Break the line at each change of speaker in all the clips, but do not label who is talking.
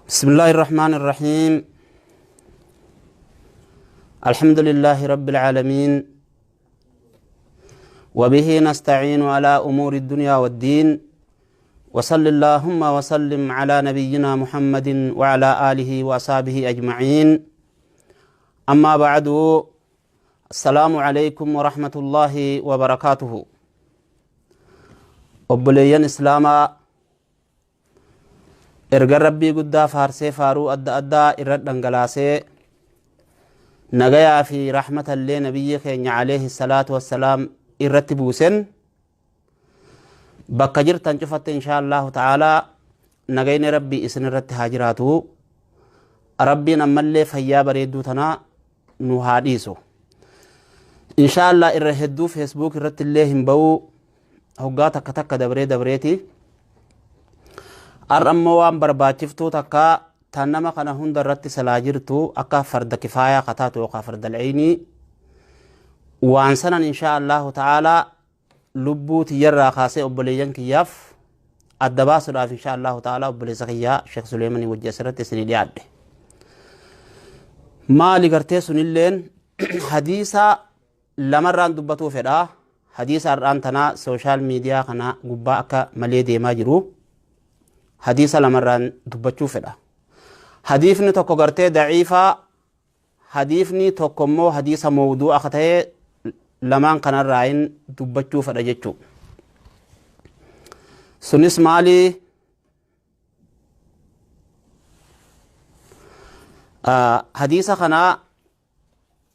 بسم الله الرحمن الرحيم. الحمد لله رب العالمين، وبه نستعين على أمور الدنيا والدين، وصل اللهم وسلم على نبينا محمد وعلى آله وأصحابه أجمعين. أما بعد، السلام عليكم ورحمة الله وبركاته. Obboleeyyan Islaamaa, erga Rabbii guddaa faarsee, faaruu adda addaa irra dhangalaasee, nagayaa fi rahmatallee nabiyyi keenya alayhi salaatu wassalaam irratti buusen, bakka jirtan cufatte insha Allahu ta'aalaa nagayni Rabbii isin irratti haa jiraatu. Rabbiin ammallee fayyaa bareedduu tanaa nu haa dhiisu. Insha Allah irra hedduu Facebook irratti illee hin ba'uu, hoggaa takka takka dabree dabreeti. Har'a ammoo waan barbaachiftuu takka tan nama kana hunda irratti silaa jirtu, akka farda kifaayaa kataatu yookaan farda alciinii, waan sanan insha Allahu ta'aalaa lubbuu tiyyarraa kaasee obboleeyyan kiyyaaf adda baasuudhaaf insha Allahu ta'aalaa obboleessa kiyyaa Sheekh Suleemanii wajji asirratti isinii dhiyaadhe. Maali gartee sunilleen? Hadiisa lamarraan dubbatuu fedha. Hadiisa har'aan tanaa social media kana gubbaa akka malee deemaa jiru hadiisa lamarraan dubbachuu fedha. Hadiifni tokko gartee daciifaa, hadiifni tokko immoo hadiisa mawduu akka ta'e lamaan kanarraayin dubbachuu fedha jechuu. Sunis maali? Hadiisa kanaa,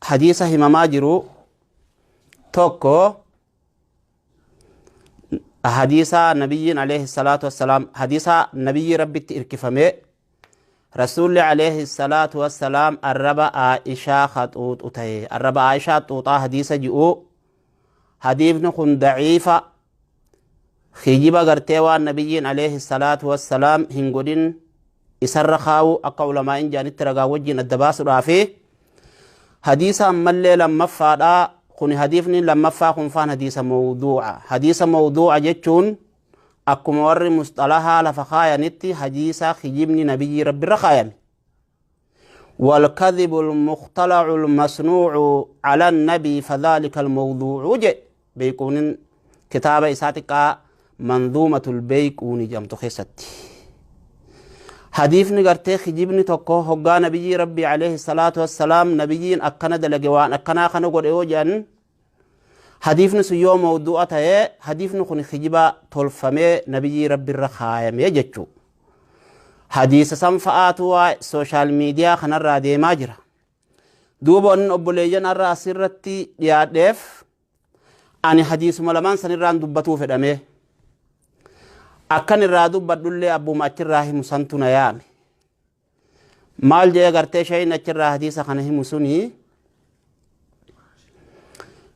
hadiisa himamaa jiru tokko, hadiisa nabiyyiin alayhi salaatu wassalaam, hadiisa nabiyyi Rabbitti irkifamee Rasuulli alayhi salaatu wassalaam arraba Aishaa haxuuxu ta'e, arraba Aishaa xuuxaa hadiisa ji'u. Hadiifni kun daciifa, kijiba gartee waan nabiyyiin alayhi salaatu wassalaam hin godhin isarra kaa'u akka ulamaa'in jaanitti ragaa wajjin adda baasuudhaafi. Hadiisa ammallee lammaffaadha kun. Hadiifni lammaffaa kun faan hadiisa mawduu'a. Hadiisa mawduu'a jechuun akkuma warri musxalahaa lafa kaayanitti hadiisa kijibni nabiyyi Rabbirra kaayame. والكذب المختلع المصنوع على النبي فذلك الموضوع جي بيكون كتاب إساتك منظومة البيكون جمت خيستي. Hadiifni gartee kijibni tokko hoggaa nabiyyi Rabbii alayhi salaatu wassalaam nabiyyiin akkana dalage, waan akkanaa kana godhe yoo jedhan, hadiifni sun yoo mawdu'a ta'ee, hadiifni kun kijiba tolfamee nabiyyii Rabbi irra kaayamee jechuu. Hadiisa san fa'aatu waa social media kanarraa deemaa jira. Duuba wanni obboleeyyan har'a asirratti dhiyaadheef ani hadiisuma lamaan sanirraan dubbatuu fedhamee. Akkan irraa dubbadhullee abbuma achirraa himu santu na yaame. Maal jee gartee shayin achirraa hadiisa kana himu suni,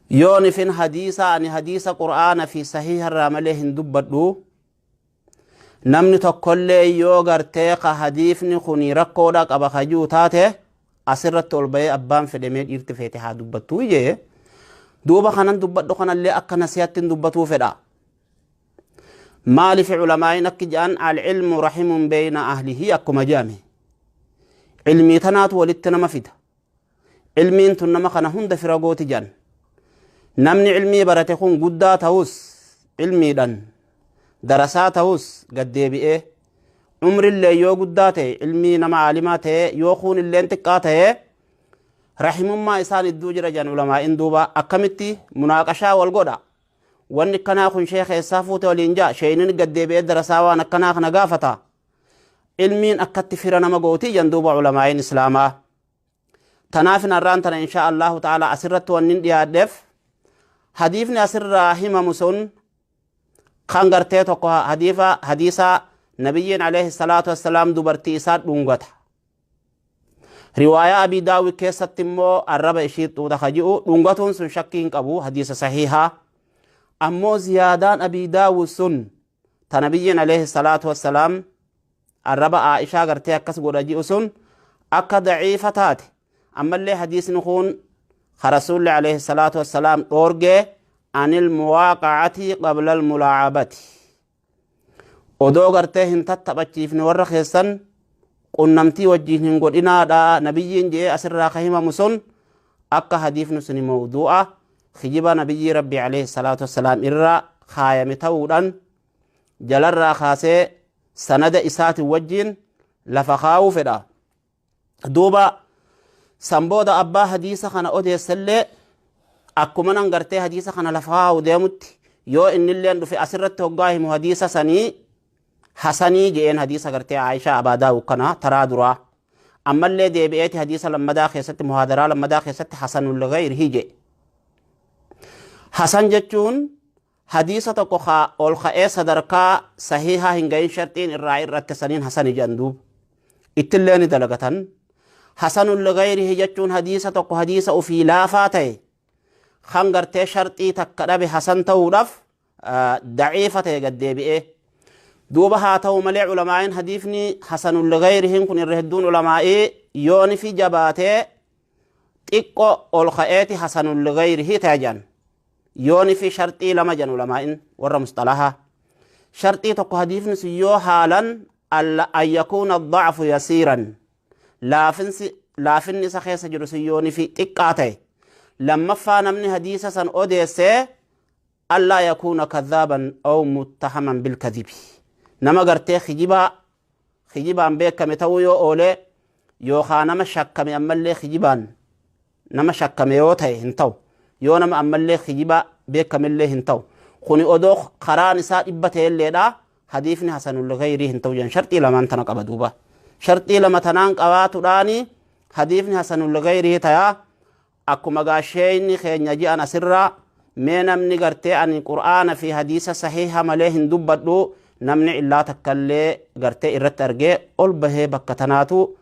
yoon ifin hadiisa, ani hadiisa Qur'aana fi sahiha irraa malee hin dubbadhu, namni tokkollee yoo gartee ka hadiifni kun rakkoodha qaba kajuu taate asirratti ol bahee abbaan fedhamee dhiirti feete haa dubbattuu jee. Duuba kanan dubbadhu kanallee akka nasiihatti hin dubbatuu fedha. Maaliif? Culamaa'iin akki jedhan, العلم رحم بين أهله akkuma jedhame, ilmii tanaatu walitti nama fida. Ilmiin tun nama kana hunda fira gooti jedhan. Namni ilmii barate kun guddaa ta'us, ilmiidhan darasaa ta'us, gaddeebi'ee umrillee yoo guddaa ta'e, ilmii nama aalimaa ta'e yoo kuun illeen xiqqaa ta'e, rahimummaa isaan idduu jira jedhan ulamaa'in. Duuba akkamitti munaaqashaa wal godha? Wanni akkanaa kun sheeka eessaa fuute waliin jaa, sheeynin gaddeebi'ee darasaa waan akkanaa kana gaafata. Ilmiin akkatti fira nama gootii jan duuba ulamaa'in Islaamaa. Tanaaf har'aan tana insha Allahu ta'ala asirratti wanni dhiyaadheef, hadiifni asirraa himamu sun kan gartee tokko hadiifa hadiisa nabiyyiin alayhi salaatu wassalaam dubartii isaa dhungata. Riwaayaa Abii Daawud keessatti immoo arraba ishii xuuxa ka ji'u. Dhungatuun sun shakkii hin qabu, hadiisa sahihaa. Ammoo ziyaadaan Abii Daawud sun ta nabiyyiin alayhi salaatu wassalaam arraba Aishaa gartee akkas godha ji'u sun akka daciifa taate, ammallee hadiisni kun ka Rasuulli alayhi salaatu wassalaam dhoorgee عن المواقعة قبل الملاعبة, odoo gartee hin tattaphachiifne warra keessan. Qunnamtii wajjiin hin godhinaadha nabiyyiin jee asirraa ka himamu sun akka hadiifni suni mawduu'a kijiba nabiyyii rabbi alayhi salaatu wassalaam irra kaayame ta'uudhaan jalarraa kaasee sanada isaatiin wajjiin lafa kaa'uu fedha. Duuba san booda abbaa hadiisa kana odeessellee akkuma nan gartee hadiisa kana lafa kaa'uu deemutti yoo innilleen dhufe asirratti hoggaa himu hadiisa sanii hasanii je'een hadiisa gartee Aishaa Abaa Daawud kana taraa duraa. Ammallee deebi'eeti hadiisa lammadaa keessatti muhaadaraa lammadaa keessatti hasanul ghayrihi je'e. Hasan jechuun hadiisa tokko ka ol ka'ee sadarkaa sahiihaa hin gahin sharxiin irraa irratti saniin hasani jedhan duuba. Ittillee ni dalagatan. Hasanul ghayrihi jechuun hadiisa tokko hadiisa ofii laafaa ta'e kan gartee sharxii takka dhabe hasan ta'uudhaaf daciifa ta'e gad deebi'ee. Duuba haa ta'u malee ulamaa'iin hadiifni hasanul ghayrihiin kun irra hedduun ulamaa'ii yooni fi jabaatee xiqqoo ol ka'eeti hasanul ghayrihi ta'e jedhan. Yooni fi sharxii lama jedhan ulamaa'iin warra musxalahaa. Sharxii tokko hadiifni sun yoo haalan an yakuuna da'afu yasiiran laafinni isa keessa jiru sun yooni fi xiqqaa ta'e. Lammaffaa namni hadiisa san odeessee allaa yakuuna kadhaaban aw muttahaman bilkadibi. Nama gartee kijibaan beekame ta'uu yoo oolee yookaan nama shakkame ammallee kijibaan nama shakkame yoo ta'e hin ta'u. Yoo nama ammallee kijibaa beekamellee hin ta'u. Kuni odoo karaan isaa dhibba ta'elleedha. Hadiifni hasanul ghayrii hin ta'u jedhan sharxii lamaan tana qaba duuba. Sharxii lama tanaan qabaatuudhaani hadiifni hasanul ghayrii ta'a. Akkuma gaasheenni keenya ji'an asirraa mee namni gartee ani qur'aana fi hadiisa sahiha malee hin dubbadhu namni illaa takkallee gartee irratti argee ol bahee bakka tanaatu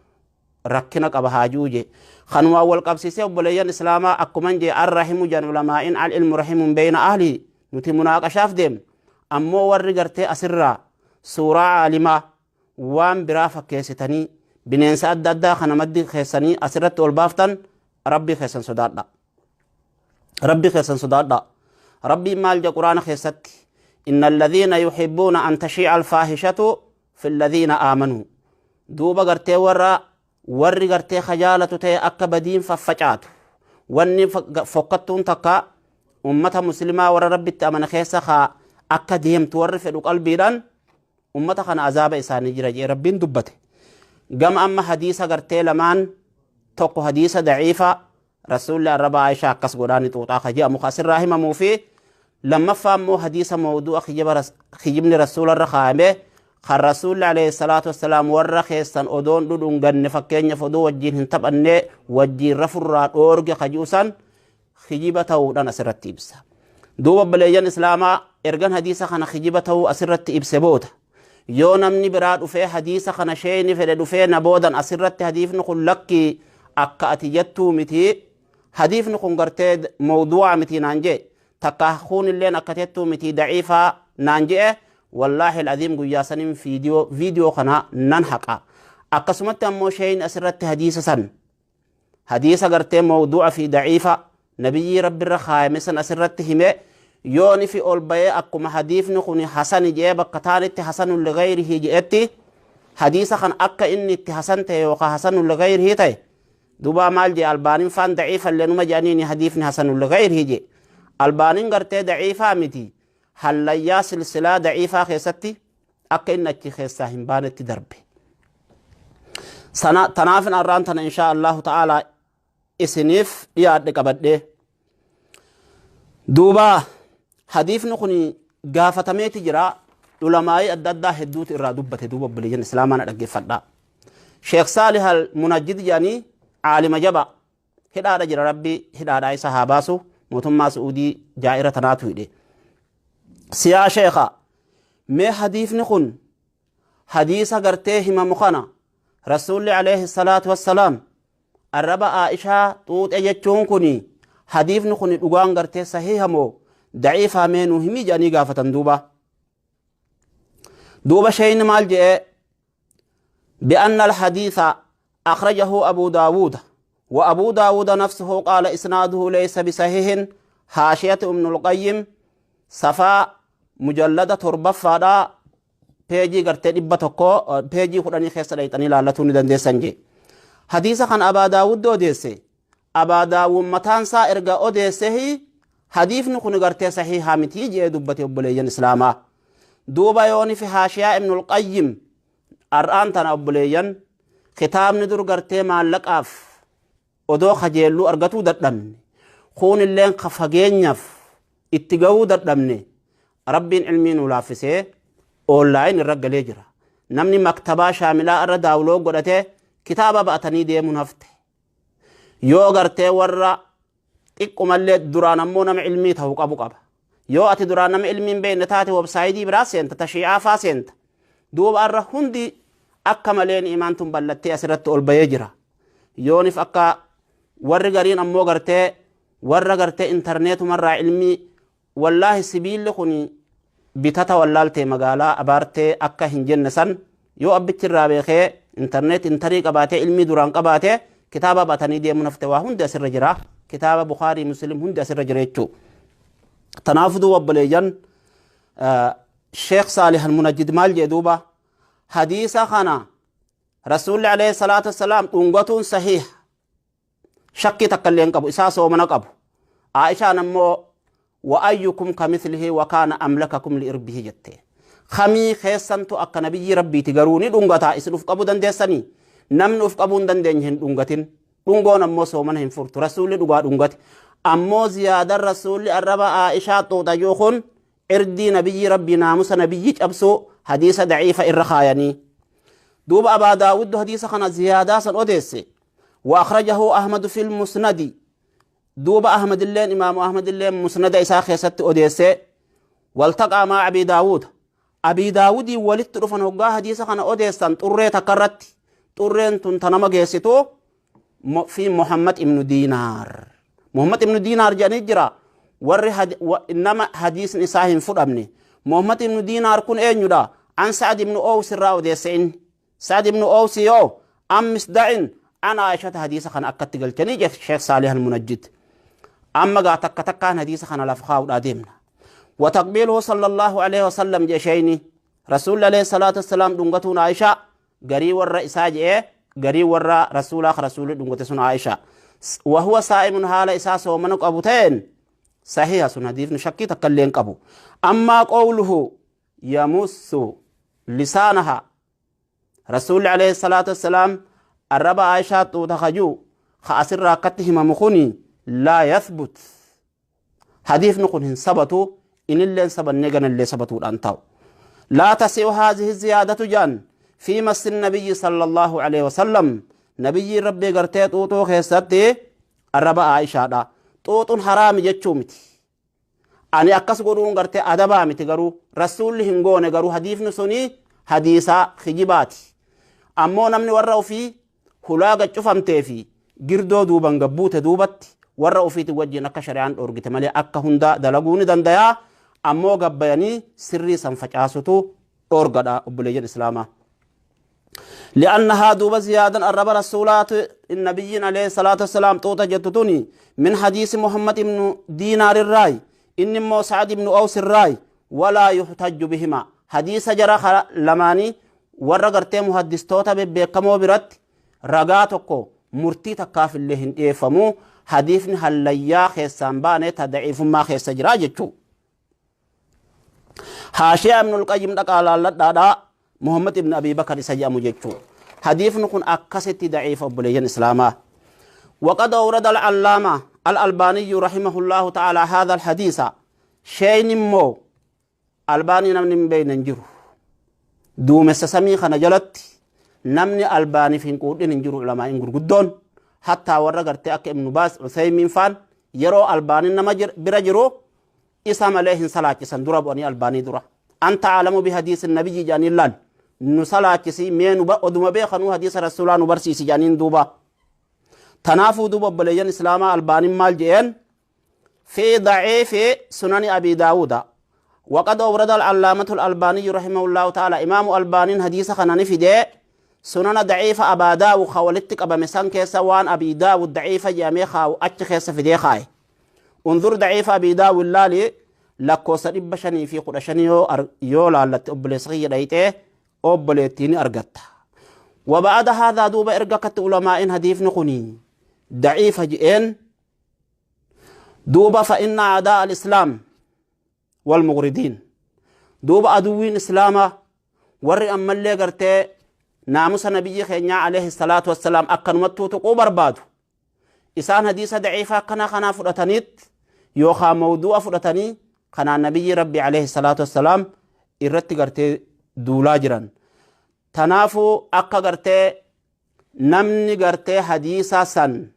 rakkina qaba haajuu je. Kanumaan wal qabsiisee obboleeyyan islaamaa akkuman jee arrahimu jan ulamaa'in al ilmu rahimun beeyna ahli nuti munaaqashaaf deemna. Ammoo warri gartee asirraa suuraa caalimaa waan biraa fakkeessitanii bineensa adda addaa kana maddi keessanii asirratti ol baaftan rabbii keessan sodaadha. Rabbii keessan sodaadha. Rabbiin maal jedha quraana keessatti? Inna alladhiina yuhibbuuna an tashii'a alfaahishatu fi alladhiina aamanuu. Duuba gartee warra warri gartee kajaalatu ta'e akka badiin faffacaatu. Wanni fokkattuun takka ummata muslimaa warra rabbitti amane keessa kaa akka deemtu warri fedhu qalbiidhaan ummata kana azaaba isaanii jira jee rabbiin dubbate. Gama amma hadiisa gartee lamaan tokko hadiisa daciifa rasuulli arraba Aishaa akkas godhaani xuuxaa ka jedhamu ka asirraa himamuu fi lammaffaa immoo hadiisa mawdu'a kijibni rasuularra kaa'ame kan rasuulli alayhi salaatu wassalaam warra keessan odoon dhudhunganne fakkeenyaaf odoo wajjiin hin taphanne wajjiin rafurraa dhoorge ka ji'u san kijiba ta'uudhaan asirratti ibsa. Duuba obboleeyyan islaamaa ergan hadiisa kana kijiba ta'uu asirratti ibse booda yoo namni biraa dhufee hadiisa kana sheeyni fedhe dhufee na boodan asirratti hadiifni kun lakkii akka ati jettuu miti hadiifni kun gartee mawduu'a miti naan jee takka kun illeen akka jettuu miti daciifaa naan jee wallaahi al'aziim guyyaa saniin viidiyoo kana nan haqa. Akkasumatti ammoo sheeyni asirratti hadiisa san hadiisa gartee mawduu'a fi daciifa nabiyyii rabbirra kaayame san asirratti hime yooni fi ol bahee akkuma hadiifni kun hasani jee bakka taanitti hasanun ligayrihi je'etti hadiisa kan akka inni itti hasan ta'e yookaan hasanun ligayrihi ta'e duuba maal jee albaaniin faan daciifa illee numa jedhaniini hadiifni hasanun ligayrihi jee albaaniin gartee daciifaa miti hallayyaa silsilaa daciifaa keessatti akka inni achi keessaa hin baanetti darbe. Tanaafin arraan tana inshaa Allahu ta'ala isiniif dhiyaadhe qabadhee. Duuba hadiifni kun gaafatameeti jira ulamaa'ii adda addaa hedduutu irraa dubbate duuba obboleeyyan islaamaa na dhaggeeffadhaa. Sheekh Saalih al Munajjid jedhanii caalima jaba hidhaadha jira rabbi hidhaadhaa isa haa baasu mootummaa Su'uudii jaa'ira tanaatu hidhe. Siyaa sheekha mee hadiifni kun hadiisa gartee himamu kana rasuulli alayhi salaatu wassalaam arraba Aishaa xuuxe jechuun kun hadiifni kun dhugaan gartee sahiha moo daciifaa mee nuu himii jedhanii gaafatan duuba. Duuba sheeyni maal jedhee بأن الحديث أخرجه أبو داود وأبو داود نفسه قال إسناده ليس بصحيح حاشية ابن القيم صفا مجلدة تربفا Peejii gartee 100, peejii 10 keessa dhayxanii laallatuu ni dandeessan jee. Hadiisa kan Abaa Daawud odeesse. Abaa Daawud mataansaa erga odeessehi hadiifni kun gartee sahiihaa mitii jee dubbate, obboleeyyan islaamaa. Duuba yooni fi haashiyaa Ibnul Qayyim ar'aan tana, obboleeyyan, kitaabni dur gartee maallaqaaf odoo kajeelluu argatuu dadhabne, kuunilleen ka fageenyaaf itti gahuu dadhabne, Rabbiin ilmii nu laaffisee online irra galee jira. Namni maktabaa shaamilaa irra download godhatee kitaaba ba'atanii deemuun hafte. Yoo gartee warra xiqqumallee duraan ammoo nama ilmii ta'uu qabu qaba. Yoo ati duraan nama ilmii hin beekne taate, website biraa seenta, tashii'aa faa seenta. Duuba irra hundi akka malee imaan tun bal'attee asirratti ol bahee jira. Yoonif akka warri gariin ammoo gartee warra gartee intarneetumarraa ilmii, wallaahi sibiilli kun bitata wallaaltee magaalaa abaartee akka hin jenne san, yoo abbichi irraa beekee intarneet intarii qabaatee, ilmii duraan qabaatee, kitaaba batanii deemuun hafte. Waa hundi asirra jira. Kitaaba Bukaarii, Muslim hundi asirra jira jechuu. Tanaaf duuba, obboleeyyan, Sheekh Saalih Almunajjid maal jee duuba? Hadiisa kana Rasuulli alayhi salaatu wassalaam dhungatuun sahiha, shakkii takka illee hin qabu, isaa soomana qabu. Aishaan ammoo "Wa ayyukum kamithlihi wa kaana amlakakum liirbihi" jette. Kamii keessantu akka nabiyyi Rabbiiti garuu ni dhungataa? Isin uf qabuu dandeessanii? Namni uf qabuu hin dandeenye hin dhungatin. Dhungoon ammoo soomana hin furtu. Rasuulli dhugaa dhungate. Ammoo ziyaadan rasuulli arraba Aishaa xuuxayyuu kun irdii nabiyyi Rabbii, naamusa nabiyyi cabsuu, hadiisa daciifa irra kaayanii. Duuba Abaa Daawuddu hadiisa kana ziyaadaa san odeesse. وأخرجه أحمد في المسند. دوب أحمد اللين، إمام أحمد اللين مسند إساء خيست أوديسي. والتقى مع أبي داود، أبي داود ولدت رفن هقا حديث خنا أوديسان طري تكرت طرين تنتنما جيستو في محمد ابن دينار. محمد ابن دينار جاني جرا ور إنما حديث إساء فرأمني. محمد ابن دينار كن أين يدا؟ عن سعد بن أوس الراو ديسين. سعد بن أوس يو أم مسدع عن عائشة. حديث خان أكدت قلتني الشيخ صالح المنجد. أما قا تك تكان حديث خان لفخا ودادمنا. وتقبيله صلى الله عليه وسلم جيشيني، رسول عليه الصلاة والسلام دنگتون عائشة، غري ور إساج إيه، غري ور رسول رسول دنگتون عائشة وهو صائم، حال إساس ومنك أبوتين، صحيح سن حديث نشكي تكلين قبو. أما قوله يمس لسانها، رسول عليه الصلاة والسلام الربا عائشة تخجو خاسر راكتهم مخوني، لا يثبت. حديث نقول هن ثبتوا إن اللي سبن نجن اللي ثبتوا الأنتاو. لا تسع هذه الزيادة جان في مس النبي صلى الله عليه وسلم. نبي ربي قرتي توتو خيستي الربا عائشة دا توتون حرام جتشومتي. أني أكس قرون قرتي أدبا متي قرو رسول هنغون قرو. حديث نسوني حديثا خجباتي. Ammoo namni warra ofii hulaa cufamtee fi girdoo duuban gabbuute duubatti warra ofiiti wajjin akka shari'aan dhoorgite malee akka hunda dalaguu ni dandayaa. Ammoo gabbayanii sirrii san facaasutu dhoorgadha, obboleeyyan islaamaa. لأنها دوب زيادة الرب رسولات النبي عليه الصلاة والسلام توتا جتتوني من حديث محمد بن دينار الراي إن مو سعد بن أوس الراي ولا يحتج بهما. حديث جرى لماني warra gartee muhaddistoota bebbeekamoo biratti ragaa tokko murtii takkaaf illee hin dhiyeeffamu. Hadiifni hallayyaa keessaan baane ta daciifummaa keessa jira jechuu. Haashiyaa Ibnul Qayyim dhaqaa laalladhaadhaa, Muhammad ibn Abi Bakar isa jedhamu jechuu. Hadiifni kun akkasitti daciifa, obboleeyyan islaamaa. وقد أورد العلامة الألباني رحمه الله تعالى هذا الحديث. شيء مو ألباني نمني بين نجرو duumessa samii kana jalatti namni Albaaniif hin quudhin hin jiru. Ulamaa'in gurguddoon hattaa warra gartee akka Ibnu Baas, Usaymiin faan yeroo Albaaniin nama bira jiru isa malee hin salaachisan. Dura bu'anii Albaanii dura "أنت أعلم بحديث النبي" jedhaniin. Laal, "Nu salaachisi mee, nu oduma beekanuu hadiisa rasuulaa nu barsiisi" jedhaniin. Duuba tanaafuu duuba, obboleeyyan islaamaa, Albaaniin maal jedheen في ضعيف سنن أبي داود؟ وقد أورد العلامة الألباني رحمه الله تعالى، إمام ألباني حديث خناني في دي سنن ضعيف أبا داود خولتك أبا مسان كيسا وان أبي داود ضعيف جامع خاو أتش كيسا في دي خاي. انظر ضعيف أبي داود لالي. Lakkoofsa 515 yoo laallatte, obboleessa kiyya, dhayxee obboleettii ni argatta. وبعد هذا duuba erga akkatti ulamaa'in hadiifni kuni daciifa je'een duuba, فإن أعداء الإسلام والمغرضين, duuba aduwwiin islaamaa warri ammallee gartee naamusa nabiyyi keenyaa عليه الصلاة والسلام akkanumattuu tuquu barbaadu, isaan hadiisa daciifa akkanaa kanaa fudhataniit yookaan mawdu'a fudhatanii kanaan nabiyyi rabbi عليه الصلاة والسلام irratti gartee duulaa jiran. Tanaafuu akka gartee namni gartee hadiisa san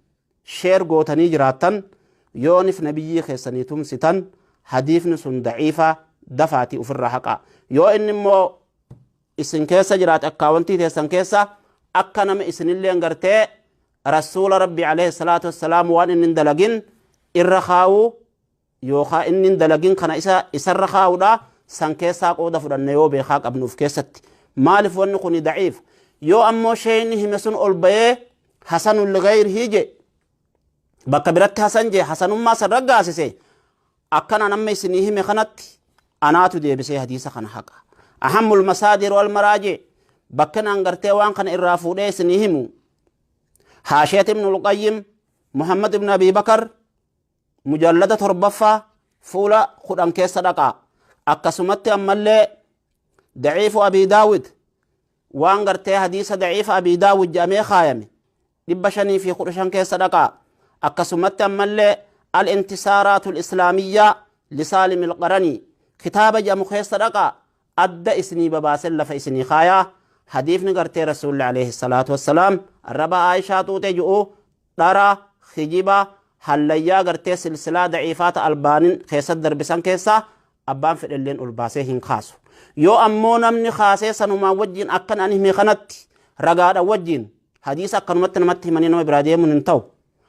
share gootanii jiraattan, yoonif nabiyyii keessanii tumsitan, hadiifni sun daciifa dafaatii ofirraa haqa. Yoo inni immoo isin keessa jiraate, akkaawwantii teessan keessa, akka nama isinilleen gartee rasuula rabbi عليه الصلاة والسلام waan inni hin dalagin irra kaa'uu yookaan inni hin dalagin kana isa isarra kaa'uudha san keessaa qooda fudhanne yoo beekaa qabnu uf keessatti. Maaliif wanni kun daciif? Yoo ammoo sheeyni hime sun ol bayee حسن لغيره je, bakka biratti hasan je, hasanummaa san raggaasise, akkana nama isinii hime kanatti anaatu deebisee hadiisa kana haqa. أهم المصادر والمراجع, bakka naan gartee waan kana irraa fuudhee isinii himu, حاشية ابن القيم محمد ibn Abi Bakar, mujallada torbaffaa, fuula 10 keessa dhaqaa. Akkasumatti ammallee ضعيف أبي داود, waan gartee hadiisa daciifa Abii Daawud jedhamee kaayame, 515 keessa dhaqaa. Akkasumatti ammallee الانتصارات الإسلامية لسالم القرني kitaaba jedhamu keessa dhaqaa. Adda isinii babaasen lafa isinii kaayaa. Hadiifni gartee rasuulli عليه الصلاة والسلام arraba Aayishaa tuute ji'u dhara, kijiba, hallayyaa gartee silsilaa daciifaata Albaanin keessatti darbisan keessa abbaan fedhelleen ol baasee hin kaasu. Yoo ammoo namni kaasee sanumaan wajjin akkan ani hime kanatti ragaadha wajjin, hadiisa akkanumatti namatti himanii nama biraa deemuun hin ta'u,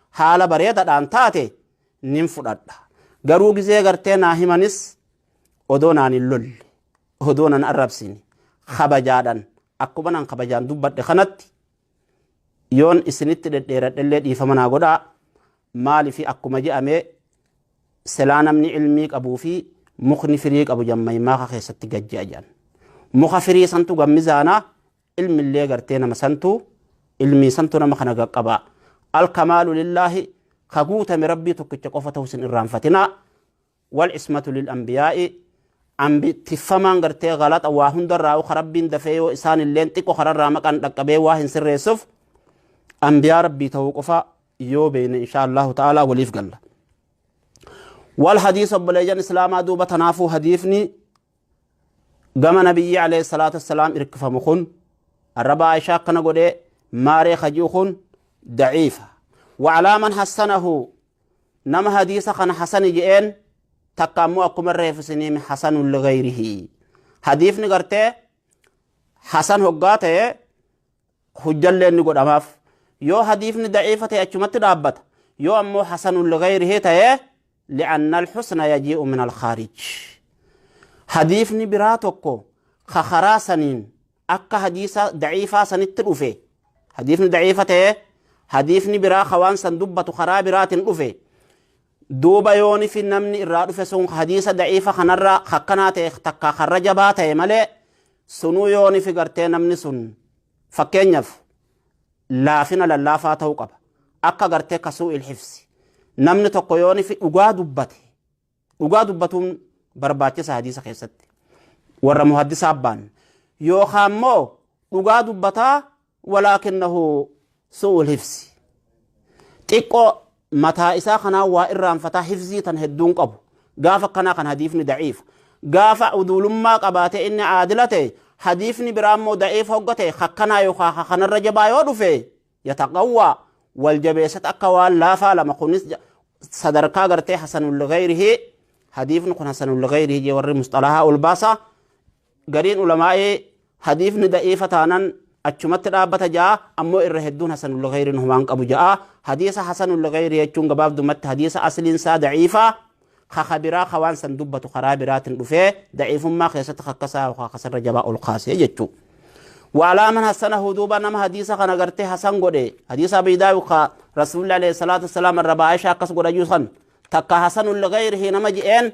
haala bareedaadhaan taate nin fudhadha. Garuu gizee gartee naa himanis odoo naan hin lolle, odoo nan arrabsine, kabajaadhaan akkuma nan kabajaan dubbadhe kanatti, yoon isinitti dhedheeradhellee dhiifama naa godhaa. Maalifi akkuma je'ame silaa namni ilmii qabuu fi mukni firii qabu jammaymaaka keessatti gajji'a jedhan. Muka firii santu gammizaanaa, ilmillee gartee nama santu, ilmii santu nama kana qaqqabaa. الكمال لله, ka guutame rabbii tokkicha qofa ta'uu sin irraanfatinaa. والعصمة للأنبياء, ambi tiffamaan gartee galaxa waa hundarraa ka rabbiin dafee yoo isaan illeen xiqqo kararraa maqaan dhaqqabee waa hin sirreessuuf ambiyaa rabbii ta'uu qofa yoo beeyne, إن شاء الله تعالى waliif galla. والحديث, obboleeyyan islaamaa, duuba tanaafuu hadiifni gama nabiyyi عليه الصلاة والسلام irkifamu kun, arraba Aishaa akkana godhee maaree kaji'u kun, daciifa. وعلى من حسنه, nama hadiisa kana hasani je'een takka ammoo akkuma reefisiniim حسن لغيره. Hadiifni gartee hasan hoggaa ta'e hujjallee ni godhamaaf. Yoo hadiifni daciifa ta'e achumatti dhaabbata. Yoo ammoo حسن لغيره ta'e, لأن الحسن يجيء من الخارج, hadiifni biraa tokko ka karaa saniin akka hadiisa daciifaa sanitti dhufe, hadiifni daciifa ta'e hadiifni biraa ka waan san dubbatu karaa biraatiin dhufe, duuba yooni fi namni irraa dhufe sun hadiisa daciifa kanarra akkanaa ta'e takka karra jabaa ta'e malee, sunuu yooni fi gartee namni sun fakkeenyaaf laafina lallaafaa ta'uu qaba, akka gartee كسوء الحفظ. Namni tokko yooni fi dhugaa dubbate, dhugaa dubbatuun barbaachisa hadiisa keessatti warra muhaddisa abbaan, yookaan immoo dhugaa dubbataa ولكنه سوء الحفظ, xiqqoo mataa isaa kanaa waa irraanfataa, hifzii tan hedduun qabu, gaafa akkanaa kan hadiifni daciif. Gaafa uduulummaa qabaate inni aadila ta'e, hadiifni biraa immoo daciif hogga ta'e akkanaa yookaan kanarra jabaa yoo dhufe, يتقوى, wal jabeessat akka waan laafaa lama kunis sadarkaa gartee حسن لغيره. Hadiifni kun حسن لغيره jee warri musxalahaa ol baasa. Gariin ulamaa'ee hadiifni daciifa taanan achumatti dhaabbata ja'a, ammoo irra hedduun حسن لغيره humaan qabu ja'a. Hadiisa حسن لغيره jechuun gabaabdumatti hadiisa asliin isaa daciifa kaka biraa ka waan san dubbatu karaa biraatiin dhufee daciifummaa keessatti kakkasaa yookaan kasarra jabaa ol kaasee jechuu. وعلى من حسنه, duuba nama hadiisa kana gartee hasan godhe, hadiisa Abii Daawud ka rasuulli عليه الصلاة والسلام arraba Aishaa akkas godha san takka حسن لغيره nama je'een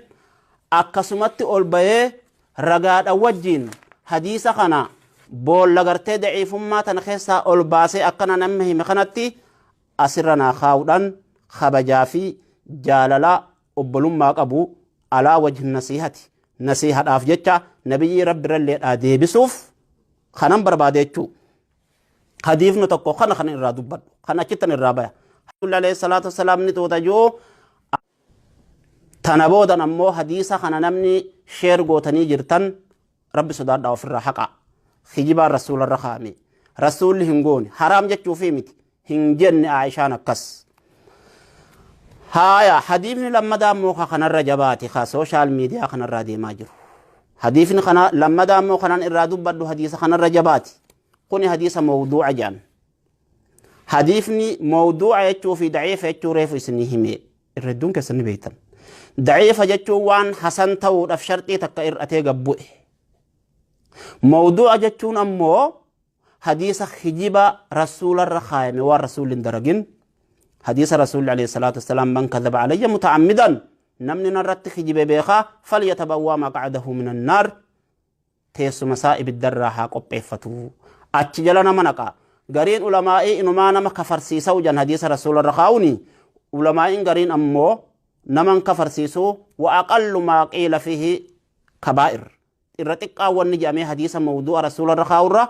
Akkasumatti ol bayee ragaadha wajjiin hadiisa kana boolla gartee daciifummaa tana keessaa ol baasee akkana namni hime kanatti asirra naa kaa'uudhaan kabajaa fi jaalala obbolummaa qabu alaa wajhi nasiihati nasiihadhaaf jecha nabiyyii rabbiralleedhaa deebisuuf kanan barbaade jechuu. Hadiifni tokko kana kan irraa dubbadhu kan achittan irraa baya. Alayhi salaatu wassalaam ni tuuta jiru. Tana boodan ammoo hadiisa kana namni share gootanii jirtan, rabbi sodaadhaa, ofirraa haqa. Kijibaan rasuularra kaa'ame. Rasuulli hin goone haraam jechuufii miti, hin jenne Aishaan akkas. Haaya, hadiifni lammadaa immoo ka kanarra jabaate, ka social media kanarraa deemaa jiru. Hadiifni kana lammadaa immoo kanan irraa dubbadhu hadiisa kanarra jabaati. Kuni hadiisa mawduuca jedhan. Hadiifni mawduuca jechuu fi daciifa jechuu reefu isinii hime, irra hedduun keessan ni beektan. Daciifa jechuun waan hasan ta'uudhaaf sharxii takka ir'atee gabbu'e. Mawduuca jechuun ammoo hadiisa kijiba rasuularra kaayame, waan rasuulli hin daragin. Hadiisa rasuulli alayhi salaatu wassalaam, "Man kadhaba alayya muta'ammidan," namni narratti kijibe beekaa, "falyatabawwaa maq'adahu minan naar," teessuma isaa ibiddarraa haa qopheeffatu. Achi jala nama naqa. Gariin ulamaa'ii inumaa nama kafarsiisa'u jan hadiisa rasuularra kaa'uni. Ulamaa'iin gariin ammoo naman kafarsiisu, wa aqallu maa qiila fiihi kabaa'ir. Irra xiqqaa wanni jedhamee hadiisa mawdu'a rasuularra kaa'urra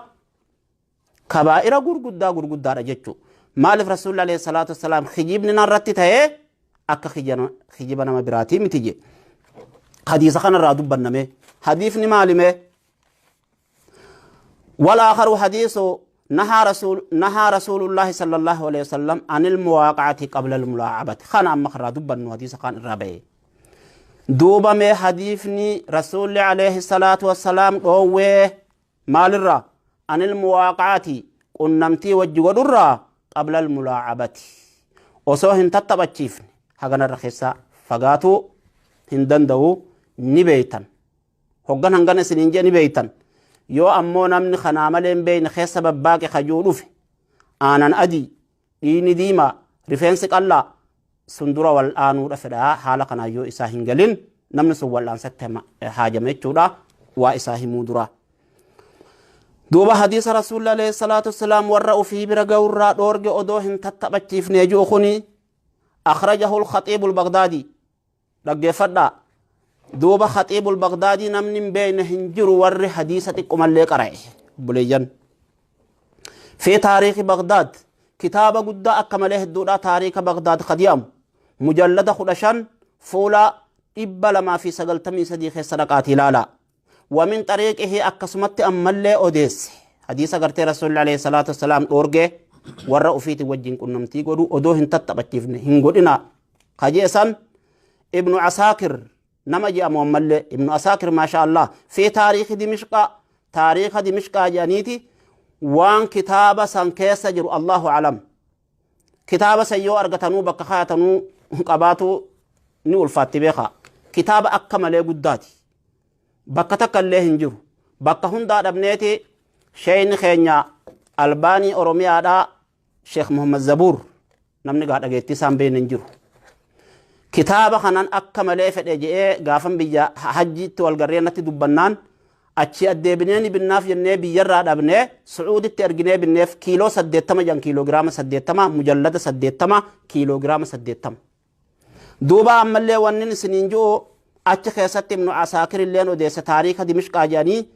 kabaa'ira gurguddaa gurguddaadha jechuudha. Maaliif? Rasuulli alayhi salaatu wassalaam kijibni narratti ta'ee akka kijiba nama biraatii miti je. Hadiisa kanarraa dubbanname. Hadiifni maalimee? والآخر حديث نهى رسول الله صلى الله عليه وسلم عن المواقعة قبل الملاعبة. خان أما خرا دبن حديث خان الرابع دوبا مي حديثني رسول عليه الصلاة والسلام قوة مال الرا عن المواقعة qunnamtii wajji godhurraa قبل الملاعبة osoo hin tattaphachiifne haganarra keessaa fagaatuu hin danda'u, ni beeytan. Hoggan hangana isiniin jee ni beeytan. Yoo ammoo namni kanaa malee hin beeyne keessa babbaaqe kajuu dhufe, aanan adii, dhiigni diimaa, rifeensi qallaa sun dura wal'aanuudha fedha. Haala kanaa yoo isaa hin galin, namni sun wal'aansatti haajama jechuudha waa isaa himuu dura. Duuba hadiisa rasuulli alayhi salaatu wassalaam warra ufii bira ga'urraa dhoorge odoo hin tattaphachiifne ji'u kuni أخرجه الخطيب البغدادي. Dhaggeeffadhaa. Duuba خطيب البغدادي namni hin beekne hin jiru, warri hadiisa xiqqomallee qara'e obboleeyyan. في تاريخ بغداد, kitaaba guddaa akka malee hedduudha, taariika Bagdaad kadiyamu, mujallada 15 fuula 293 keessa dhaqaatii ilaala. ومن طريقه akkasumatti ammallee odeesse hadiisa gartee rasuulli alayhi salaatu wassalaam dhoorgee warra ufiiti wajjin qunnamtii godhu odoo hin tattaphachiifne hin godhina kajeesan. Ibnu Asaakir nama jedhamu ammallee, Ibnu Asaakir, maasha Allah, في تاريخ دمشق, taariika Dimishqaa jedhaniiti. Waan kitaaba san keessa jiru Allahu alam. Kitaaba san yoo argatanuu bakka kaayatanuu qabaatu ni ulfaatti beeka. Kitaaba akka malee guddaati, bakka takka illee hin jiru. Bakka hundaa dhabneeti sheeyni keenya Albaanii Oromiyaadhaa, Sheekh Muhammad Zabuur, namni gaa dhageettii isaan beekne hin jiru. Kitaaba kanan akka malee fedhe je'ee gaafan biyya hajjiitti wal garree natti dubbannaan, achi addeebinee ni binnaaf jennee biyyarraa dhabnee Sucuuditti erginee binneef. Kiiloo 80 jan, kiiloogiraama 80, mujallada 80, kiiloogiraama 80. Duuba ammallee wanni isiniin ji'u achi keessatti Ibnu Asaakir illeen odeesse taariika Dimishqaa jedhanii,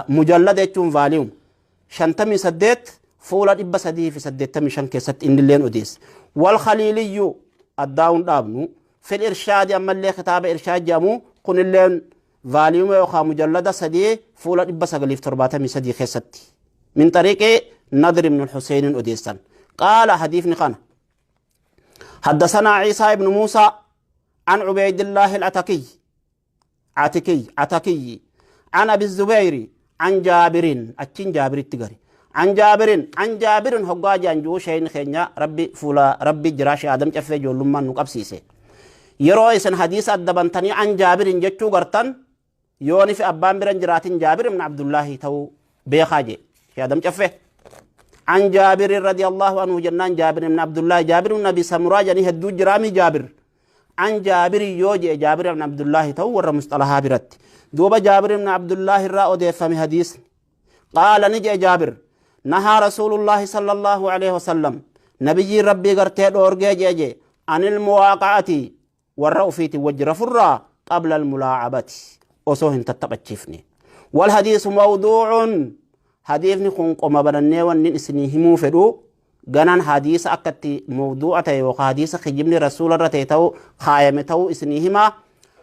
mujallada jechuun volume 58 fuula 385 keessatti innilleen odeesse. والخليلي addaa'uun dhaabnu في الإرشاد, ammallee kitaaba Irshaad jedhamu kunilleen volume yookaan mujallada 3 fuula 973 keessatti من طريق نضر بن الحسين odeessan. قال حديثني kana حدثنا عيسى بن موسى عن عبيد الله العتكي عتكي عتكي عن أبي الزبير عن جابر أتشين جابر التقري عن جابر عن جابر هقا جانجو شين خينيا ربي فولا ربي جراش آدم كفي جولما نقبسيسي. Yeroo isin hadiisa adda bantanii عن جابر jechuu gartan, yooni fi abbaan biran jiraatin Jaabir ibn Abdullaahi ta'uu beekaa jee Adam Caffe. عن جابر رضي الله عنه jennaan, Jaabir ibn Abdullaahi, Jaabir ibn Abi Samuraa jedhanii hedduu jiraami. Jaabir An Jaabiri yoo jee Jaabir ibn Abdullaahi ta'u warra musxalahaa biratti. Duuba Jaabir ibn Abdullaahi irraa odeeffame hadiisni. Qaala, ni jee Jaabir, nahaa Rasuulullaahi sallallahu alaihi wasallam, nabiyyiin Rabbii gartee dhoorgee jee anil muwaaqa'ati, warra ufiitiin wajji rafurraa, qabla almulaacabati, osoo hin tattaphachiifne. Walhadiisu mawduucun, hadiifni kun qoma banannee wannin isinii himuu fedhu ganan hadiisa akkatti mawduu'a ta'e yookaan hadiisa kijibni rasuula irra ta'e ta'uu kaayame ta'uu isinii hima.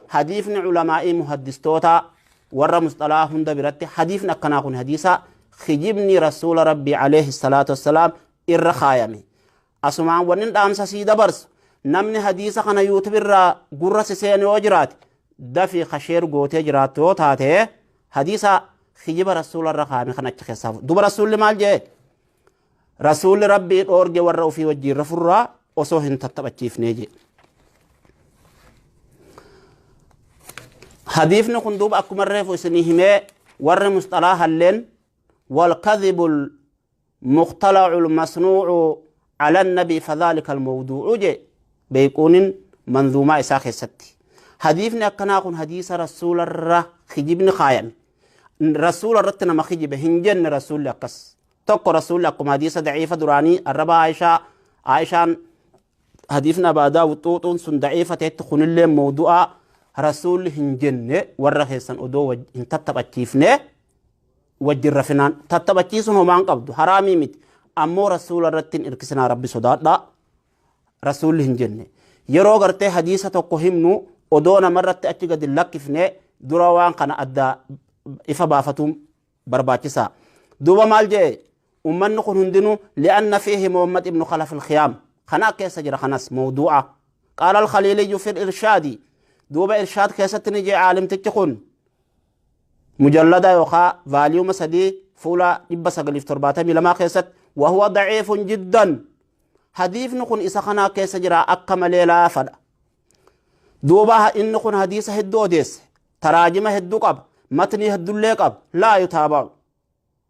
Hadiifni ulamaa'ii muhaddistoota warra musxalaa hunda biratti hadiifni akkanaa kun hadiisa kijibni rasuula Rabbii alayhi salaatu wassalaam irra kaayame. Asumaan wannin dhaamsa sii dabarsu, namni hadiisa kana YouTube irraa gurra si seene yoo jiraate, dafii kasheer gootee jiraattu yoo taate, hadiisa kijiba rasuula irra kaayame kan achi keessaa. Duba rasuulli maal jee? Rasuulli Rabbii dhoorge warra ofii wajjiin rafurraa osoo hin tattaphachiifnee jee. Hadiifni kun duuba akkuma reefu isinii himee, warri musxalaa halleen والكذب المختلع المصنوع على النبي فذلك الموضوع جي بيكون منظومة إساء خيستي. حديثنا أكنا كن حديث رسول الرا خجبني خايم رسول الرتنا ما خجب هنجن رسول أكس tokko. Rasuulli akkuma hadiisa daciifa duraanii arraba Aishaa Aishaan hadiifna Abaa Daawud xuuxuun sun daciifa ta'etti, kunillee mawdu'a. Rasuulli hin jenne warra keessan odoo hin tattaphachiifne wajjin rafinaan. Tattaphachiisuun homaan qabdu, haraamii miti, ammoo rasuula irratti hin irkisinaa, Rabbi sodaadhaa. Rasuulli hin jenne. Yeroo gartee hadiisa tokko himnu odoo namarratti achi gadi lakkifne dura waan kana adda ifa baafatuun barbaachisaa. Duuba maal jee ummanni kun hundinuu? Li'anna fiihi Muhammad ibnu Khalaf al-Khiyaam kana keessa jira, kanas mawduu'a. Qaala al-Khaliiliyyu fi irshaadi, duuba irshaad keessatti ni jee caalimtichi kun mujallada yookaa volume 3 fuula 972 keessatti, wahuwa daciifun jiddan, hadiifni kun isa kanaa keessa jira, akka malee laafadha. Duuba inni kun hadiisa hedduu odeesse, taraajima hedduu qaba, matnii hedduullee qaba, laa yutaabacu,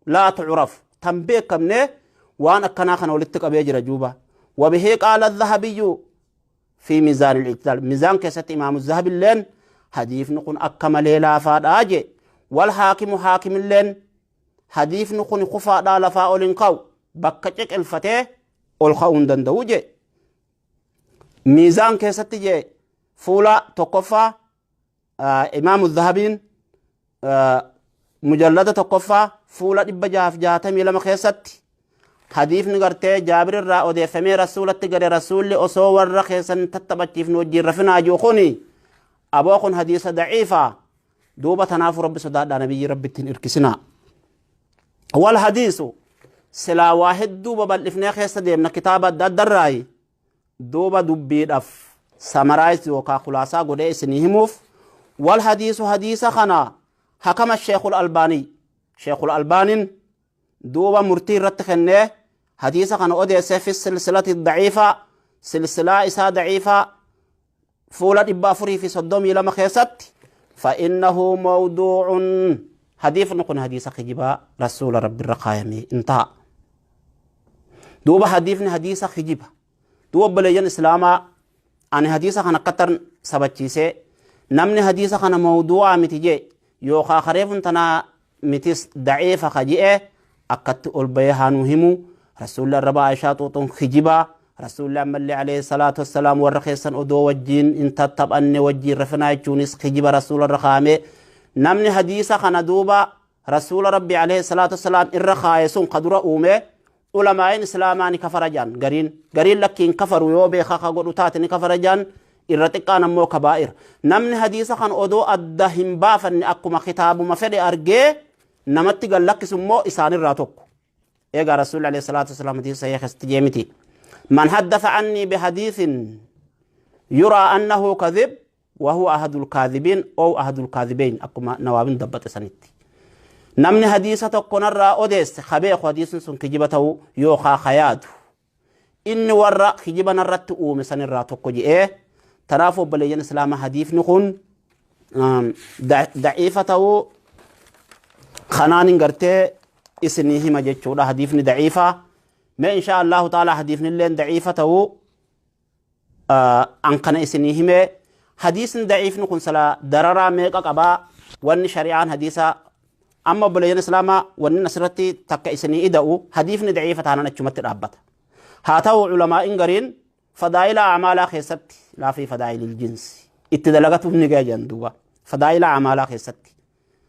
laa tucraf, tan beekamne waan akkanaa kana walitti qabee jira. Juuba wabihi qaala dhahabiyyu fi mizaan al-i'tidaal, mizaan keessatti imaamu Zahabilleen hadiifni kun akka malee laafaadhaa je. Wal haakimu, haakimilleen hadiifni kun kufaadhaa, lafaa ol hin ka'u, bakka ciqilfatee ol ka'uu hin danda'u je. Miizaan keessatti je fuula tokkoffaa, imaamu Zahabiin mujallada tokkoffaa fuula 662 keessatti, hadiifni gartee Jaabir irraa odeeffamee rasuulatti gade, rasuulli osoo warra keessan tattaphachiifnu wajjiin rafinaa jiru kuni, aboo kun hadiisa daciifa. Duuba tanaafu Rabbi sodaadhaa, nabiyyi Rabbitti hin irkisinaa. Wal hadiisu silaa waa hedduu babal'ifnee keessa deemna kitaaba adda addarraayi. Duuba dubbiidhaaf summarize yookaan khulaasaa godhee isinii himuuf, wal hadiisu, hadiisa kana hakama Sheekul Albaanii, Sheekul Albaaniin duuba murtii irratti kennee hadiisa kana odeessee fi silsilati daciifaa, silsilaa isaa daciifaa fuula 432 keessatti, فإنه موضوع، حديث kun hadiisa kijibaa rasuula Rabbi irra kaayamee intaha. Duuba hadiifni hadiisa kijiba. Duuba obboleeyyan islaamaa, ani hadiisa kana akkattan sabachiisee, namni hadiisa kana mawduu'aa miti jee yookaa kareefun tanaa mitis daciifa ka je'e akkatti ol bahee haa nu himu. Rasuulli arraba Aishaa xuuxuun kijibaa, rasuulli ammallee alayhi salaatu wassalaam warra keessan odoo wajjiin hin tattaphanne wajjiin rafinaa jechuunis kijiba rasuula irra kaa'ame. Namni hadiisa kana duuba rasuula Rabbi alayhi salaatu wassalaam irra kaaye sun ka dura uume ulamaa'in islaamaa ni kafara jedhan gariin. Gariin lakkiin kafaru, yoo beekaa ka godhu taate ni kafara jedhan, irra xiqqaan ammoo kabaa'ir. Namni hadiisa kan odoo adda hin baafanne akkuma kitaabuma fedhe argee namatti gad lakkisu immoo isaanirraa tokko. Eegaa rasuulli alayhi salaatu wasalaam hadiisa sahih keessatti jee miti, من حدث عني بحديث يرى أنه كذب وهو أحد الكاذبين أو أحد الكاذبين، akkuma nawaabin dabbate sanitti, namni hadiisa tokko narraa odeesse kabeeku hadiisni sun kijiba ta'uu yookaa kayaadu, inni warra kijiba narratti uume sanirraa tokko je'ee. Tanaaf obboleeyyan islaamaa, hadiifni kun daciifa ta'uu kanaan hin gartee isinii hima jechuudha. Hadiifni daciifa. Mee insha Allahu ta'ala hadiifni illeen daciifa ta'uu An kana isinii himee hadiisni daciifni kun sala dararaa meeqa qabaa wanni shari'aan hadiisa amma obboleeyyan islaamaa wanni asirratti takka isinii ida'u hadiifni daciifa taanan achumatti dhaabbata. Haa ta'u culamaa'in gariin fadaa'ila acmaalaa keessatti laafii fadaa'ilil jinsi itti dalagatuuf ni gaya jedhan duuba fadaa'ila acmaalaa keessatti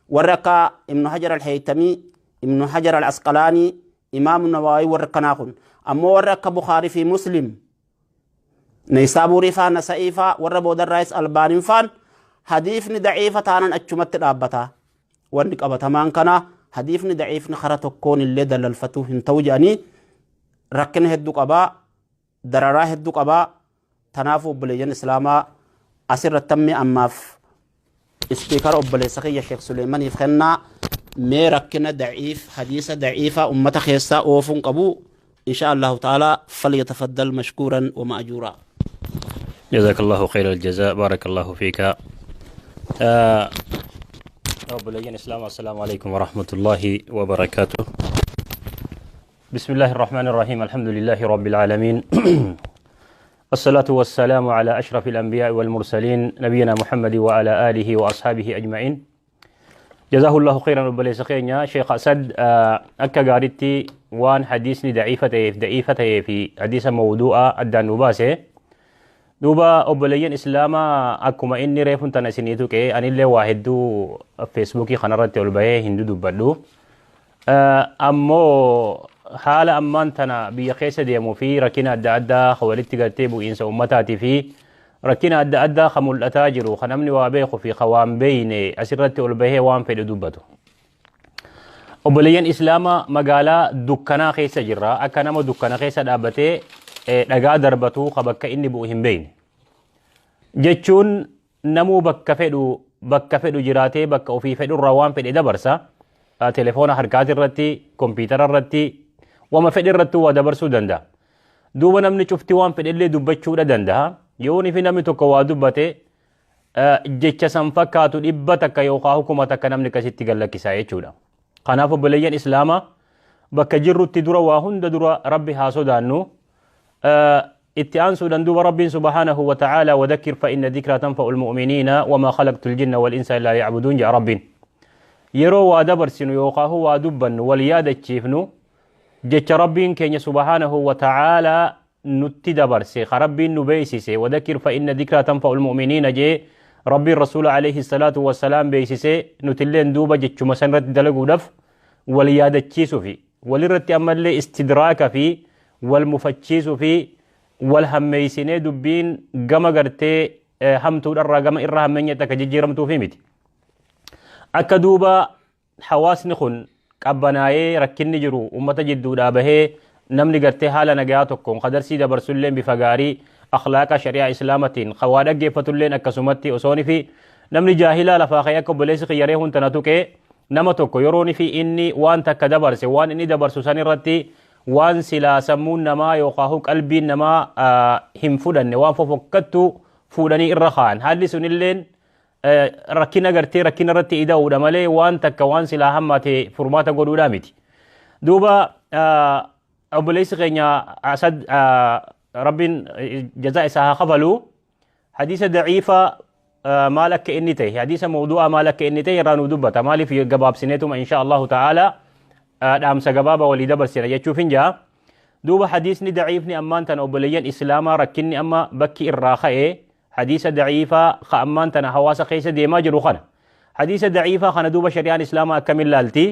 warri akka Ibnu Hajar al-Haytamii, Ibnu Hajar al-Asqalaanii, Imaamu Nawaawii warri akkanaa kun ammoo warri akka Bukaarii fi Muslim Neysaabuurii faa Nasa'ii faa warra boodarraayis Albaaniin faan hadiifni daciifa taanan achumatti dhaabbata. Wanni qabatamaan kana hadiifni daciifni kara tokkoon illee dalalfatuu hin ta'u jedhanii rakkina hedduu qabaa dararaa hedduu qabaa tanaafuu obboleeyyan islaamaa asirratti ammee ammaaf ispiikara obboleessa kiyya Sheekh Suleemaniif kennaa mee rakkina daciif hadiisa daciifa ummata keessaa oofuun qabu insha Allahu ta'ala falyatafaddal mashkuuran wa ma'ajuuraa.
جزاك الله خير الجزاء بارك الله فيك أبو الإسلام السلام عليكم ورحمة الله وبركاته بسم الله الرحمن الرحيم الحمد لله رب العالمين الصلاة والسلام على أشرف الأنبياء والمرسلين نبينا محمد وعلى آله وأصحابه أجمعين جزاه الله خيرا obboleessa keenya شيخ أسد akka gaaritti waan حديثني ضعيفة ضعيفة في حديث موضوع addaan nu baase duuba obboleeyyan islaamaa akkuma inni reefun tana isinii tuqe anillee waa hedduu feesbuukii kanarratti ol bahee hin dubbadhu. Ammoo haala ammaan tana biyya keessa deemuu fi rakkina adda addaa walitti gartee bu'iinsa ummataatii fi rakkina adda addaa kan mul'ataa jiru kan namni waa beeku fi kan waan beeyne asirratti ol bahee waan fedhe dubbatu. Obboleeyyan islaamaa magaalaa dukkanaa keessa jirra. Akka nama dukkana keessa dhaabbatee dhagaa darbatu ka bakka inni bu'u hin beeyne. Jechuun namuu bakka fedhu jiraatee bakka ofii fedhurraa waan fedhe dabarsa. Telefoona harkaati irratti, kompiitara irratti, wama fedhe irratti waa dabarsuu danda'a. Duuba namni cufti waan fedhe illee dubbachuudha danda'a. Yoo fi namni tokko waa dubbate jecha san fakkaatu 100 yookaan 1000 namni akkasitti gallakkisaa jechuudha. Kanaaf obboleeyyan islaamaa bakka jirrutti dura waa hunda dura rabbi haa sodaannu. Itti aansuudhaan duuba rabbiin سبحانه وتعالى وذكر فإن الذكرى تنفع المؤمنين وما خلقت الجن والإنس إلا ليعبدون jedha rabbiin. Yeroo waa dabarsinu yookaan waa dubbannu wal yaadachiifnu jecha rabbiin keenya سبحانه وتعالى nutti dabarse ka rabbiin nu beeksise وذكر فإن الذكرى تنفع المؤمنين jee rabbiin rasuula عليه الصلاة والسلام beeksise nutilleen duuba jechuma san irratti dalaguudhaaf wal yaadachiisuu fi walirratti ammallee istidraaka fi wal mufachiisuu fi wal hammeeysinee dubbiin gama gartee hamtuudharraa gama irra hammeenyatti akka jijjiiramtuufi miti. Akka duuba hawaasni kun qabbanaayee rakkinni jiru ummata jidduudhaa bahee namni gartee haala nagaa tokkoon qadarsii dabarsulleen bifa gaarii akhlaaqa shari'aa islaamatiin waa dhaggeeffatulleen akkasumatti osooni fi namni jaahilaa lafaa ka'ee akka obboleessi kiyyaree huntana tuqee nama tokko yerooni fi inni waan takka dabarse waan inni dabarsu san irratti waan silaa sammuun namaa yookaan qalbiin namaa hin fudhanne waan fofokkattu fuudhanii irra kaa'an haalli sunilleen rakkina gartee rakkina irratti ida'uudha malee waan takka waan silaa hammaate furmaata godhuudha miti. Duuba obboleessi keenya Asad rabbiin jazaa isaa haa kafalu hadiisa daciifa maal akka inni ta'e hadiisa mawduu'a maal akka inni ta'e irraa nu dubbata maaliif gabaabsineetuma insha Allahu ta'ala dhaamsa gabaabaa walii dabarsina jechuuf hin jaa. Duuba hadiisni daciifni ammaan tana obboleeyyan islaamaa rakkinni amma bakki irraa ka'e hadiisa daciifaa ka ammaan tana hawaasa keessa deemaa jiru kana. Hadiisa daciifaa kana duuba shari'aan islaamaa akkamin laalti?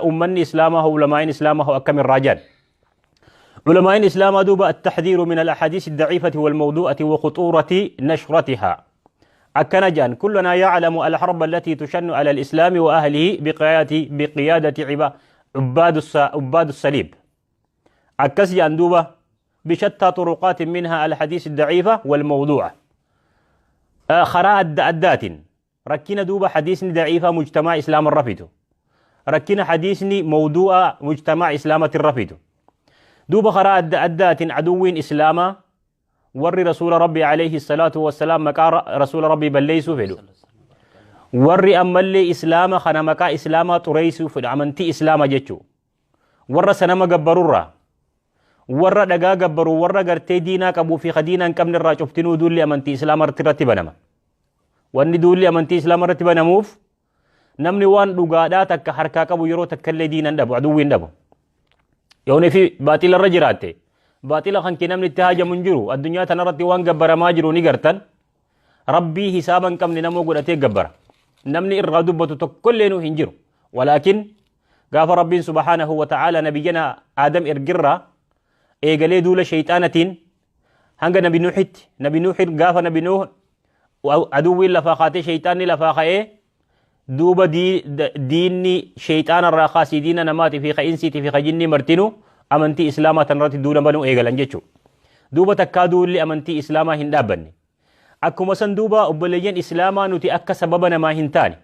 Ummanni islaamaa hoo ulamaa'in islaamaa hoo akkamin raajan? علماء الإسلام دوب التحذير من الأحاديث الضعيفة والموضوعة وخطورة نشرتها أكنجان كلنا يعلم الحرب التي تشن على الإسلام وأهله بقيادة عباد الصليب أكسجان دوبة بشتى طرقات منها الحديث الضعيفة والموضوعة خراء أدات ركنا دوبة حديث ضعيفة مجتمع إسلام الرفيد ركنا حديث موضوع مجتمع إسلامة الرفيد دوبة خراء أدات عدو إسلاما ور رسول ربي عليه الصلاة والسلام مكا رسول ربي بليسو فيدو ور أمالي إسلاما خنا مكا إسلاما تريسو فيدو عمنتي إسلاما جتشو ور سنما قبرورا Warra dhagaa gabbaru, warra gartee diinaa qabuu fi diinaa hin qabne irraa cuftinuu duulli amantii islaamaa irratti banama. Wanni duulli amantii islaamaa irratti banamuuf namni waan dhugaadhaa takka harkaa qabu yeroo takka illee diina hin dhabu, aduwwii hin dhabu. Yoonii fi baaxila irra jiraatte, baaxila kan kee namni itti haajamu hin jiru. Addunyaa tanarratti waan gabbaramaa jiru ni gartan. Rabbii hisaaba hin qabne namoo godhatee gabbara. Namni irraa dubbatu tokkollee nu hin jiru. Walaakin gaafa Rabbiin subhaanahu wa ta'aala nabiyyana Aadam ergirraa eegalee duula shayxaanatiin hanga Nabi Nuuhitti, Nabi Nuuhin gaafa Nabi Nuuh aduwwiin lafaa kaatee shayxaanni lafaa ka'ee duuba diinni shayxaanarraa kaasii diina namaatii fi ka'insiitii fi kajinnii martinuu amantii islaamaa tanarratti duula banuu eegalan jechuudha. Duuba takkaa duulli amantii islaamaa hin dhaabbanne. Akkuma san duuba obboleeyyan islaamaa nuti akka sababa namaa hin taane,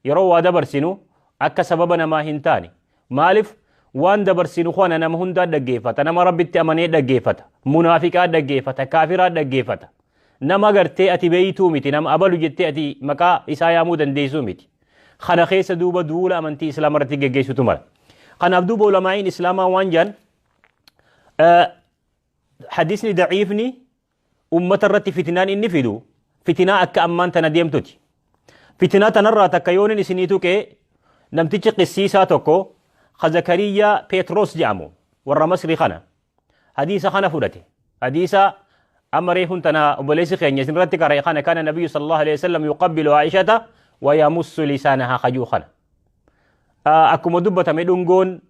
yeroo waa dabarsinu akka sababa namaa hin taane. Maaliif waan dabarsinu kana nama hundaa dhaggeeffata, nama Rabbitti amanee dhaggeeffata, munaafiqaa dhaggeeffata, kaafiraa dhaggeeffata. Nama gartee ati beeytuu miti, nama abalu jettee ati maqaa isaa yaamuu dandeessuu miti. Kana keessa duuba duula amantii islaamaa irratti geggeessutu mala. Kanaaf duuba ulamaa'iin islaamaa waan jedhan, hadiisni daciifni ummata irratti fitinaan inni fidu fitinaa akka ammaan tana deemtuti. Fitinaa tanarraa takka yoonin isinii tuqee, namtichi qissiisaa tokko ka Zakariyaa Peetros jedhamu warra Masrii kana hadiisa kana fudhate. Hadiisa amma reefun tana obboleessi keenya isin irratti qara'e kana, kana nabiyyu sallallahu alaihi wasallam yuqabbilu Aishata wa yamussu lisaanahaa kajuu kana. Akkuma dubbatame dhungoon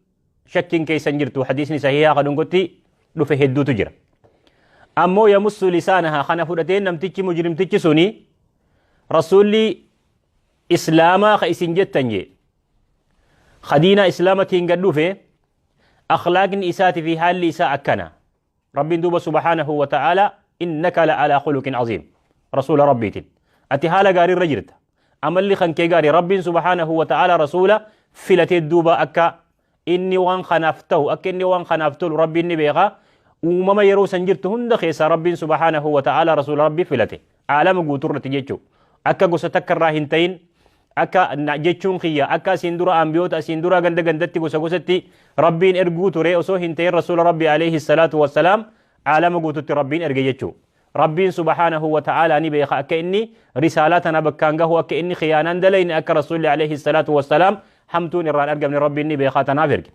shakkiin keessan jirtu, hadiisni sahihaa ka dhungotti dhufe hedduutu jira. Ammoo yamussu lisaanahaa kana fudhatee namtichi mujrimtichi suni rasuulli islaamaa ka isin jettan jee khadiina islaamatiin gad dhufe akhlaaqni isaatii fi haalli isaa akkana. Rabbiin duuba subhaanahu wa ta'aala innaka la alaa khuluqin aziim rasuula Rabbiitiin ati haala gaarii irra jirta, amalli kan kee gaarii. Rabbiin subhaanahu wa ta'aala rasuula filatee duuba akka inni waan kanaaf ta'u, akka inni waan kanaaf tolu Rabbiin ni beeka. Uumama yeroo san jirtu hunda keessaa Rabbiin subhaanahu wa ta'aala rasuula Rabbii filate aalama guuturratti jechuu, akka gosa takka irraa hin ta'in, akka jechuun kiyya akka asiin dura ambiyoota asiin dura ganda gandatti gosa gosatti Rabbiin erguu ture osoo hin ta'in, rasuula Rabbii alayhi salaatu wassalaam aalama guututti Rabbiin erge jechuu. Rabbiin subhaanahu wa ta'aalaa ni beeka akka inni risaalaa tana bakkaan gahu, akka inni khiyaanaan dalayne, akka rasuulli alayhi salaatu wassalaam hamtuun irraan argamne Rabbiin ni beekaa, tanaaf erge.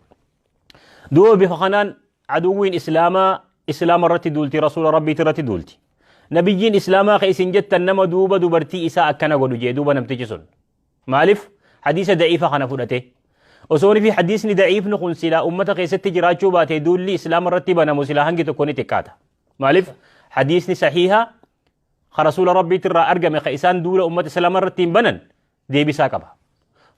Duuba bifa kanaan aduwwiin islaamaa islaama irratti duulti, rasuula Rabbiiti irratti duulti. Nabiyyiin islaamaa ka isin jettan nama duuba dubartii isaa akkana godhu jee duuba namtichi sun. Maaliif hadiisa da'iifa kana fudhate? Osoo fi hadiisni da'iifni kun silaa ummata keessatti jiraachuu baate, duulli islaama irratti banamu silaa hangi tokko ni xiqqaata. Maaliif hadiisni sahiiha ka rasuula Rabbiitti irraa argame ka isaan duula ummata islaama irratti hin banan deebisaa qaba.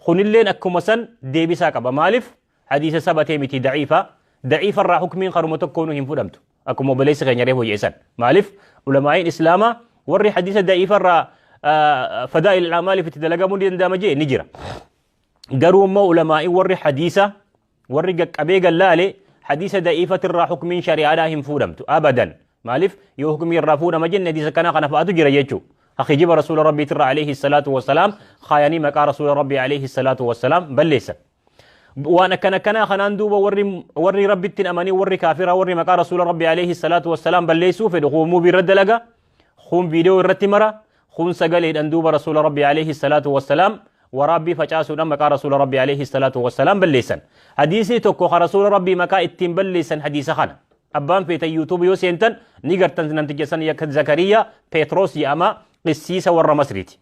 Kunilleen akkuma san deebisaa qaba. Maaliif hadiisa sabatee miti, da'iifa. Da'iifa irraa hukmiin karuma tokkoonuu hin fudhamtu. Akkuma obboleessi keenya reefu jeessan. Maaliif ulamaa'iin islaamaa warri hadiisa da'iifa irraa fadaa'il amaaliif itti dalagamuu ni danda'ama jee ni jira. Garuu immoo ulamaa'iin warri hadiisa warri qaqqabee gallaale hadiisa da'iifatirraa hukmiin shari'aadhaa hin fuudhamtu abadan. Maaliif yoo hukmii irraa fuudhama jenne hadiisa kana kana fa'atu jira jechuudha. Hakijiba rasuula Rabbiitirraa alayhi salaatu wassalaam kaayanii maqaa rasuula Rabbii alayhi salaatu wassalaam balleessan. Waan akkana akkanaa kanaan duuba warri Rabbitti hin amanii, warri kaafiraa, warri maqaa rasuula Rabbii alayhi salaatu wassalaam balleessuu fedhu kuun muubii irra dalaga, kuun viidiyoo irratti mara, kuun sagaleedhaan duuba rasuula Rabbii alayhi salaatu wassalaam waraabbii facaasuudhaan maqaa rasuula Rabbii alayhi salaatu wassalaam balleessan. Hadiisni tokko ka rasuula Rabbii maqaa ittiin balleessan hadiisa kana. Abbaan feetan YouTube yoo seentan ni gartan, namticha san yakka Zakariyaa Peetros jedhama, qissiisa warra Masriiti.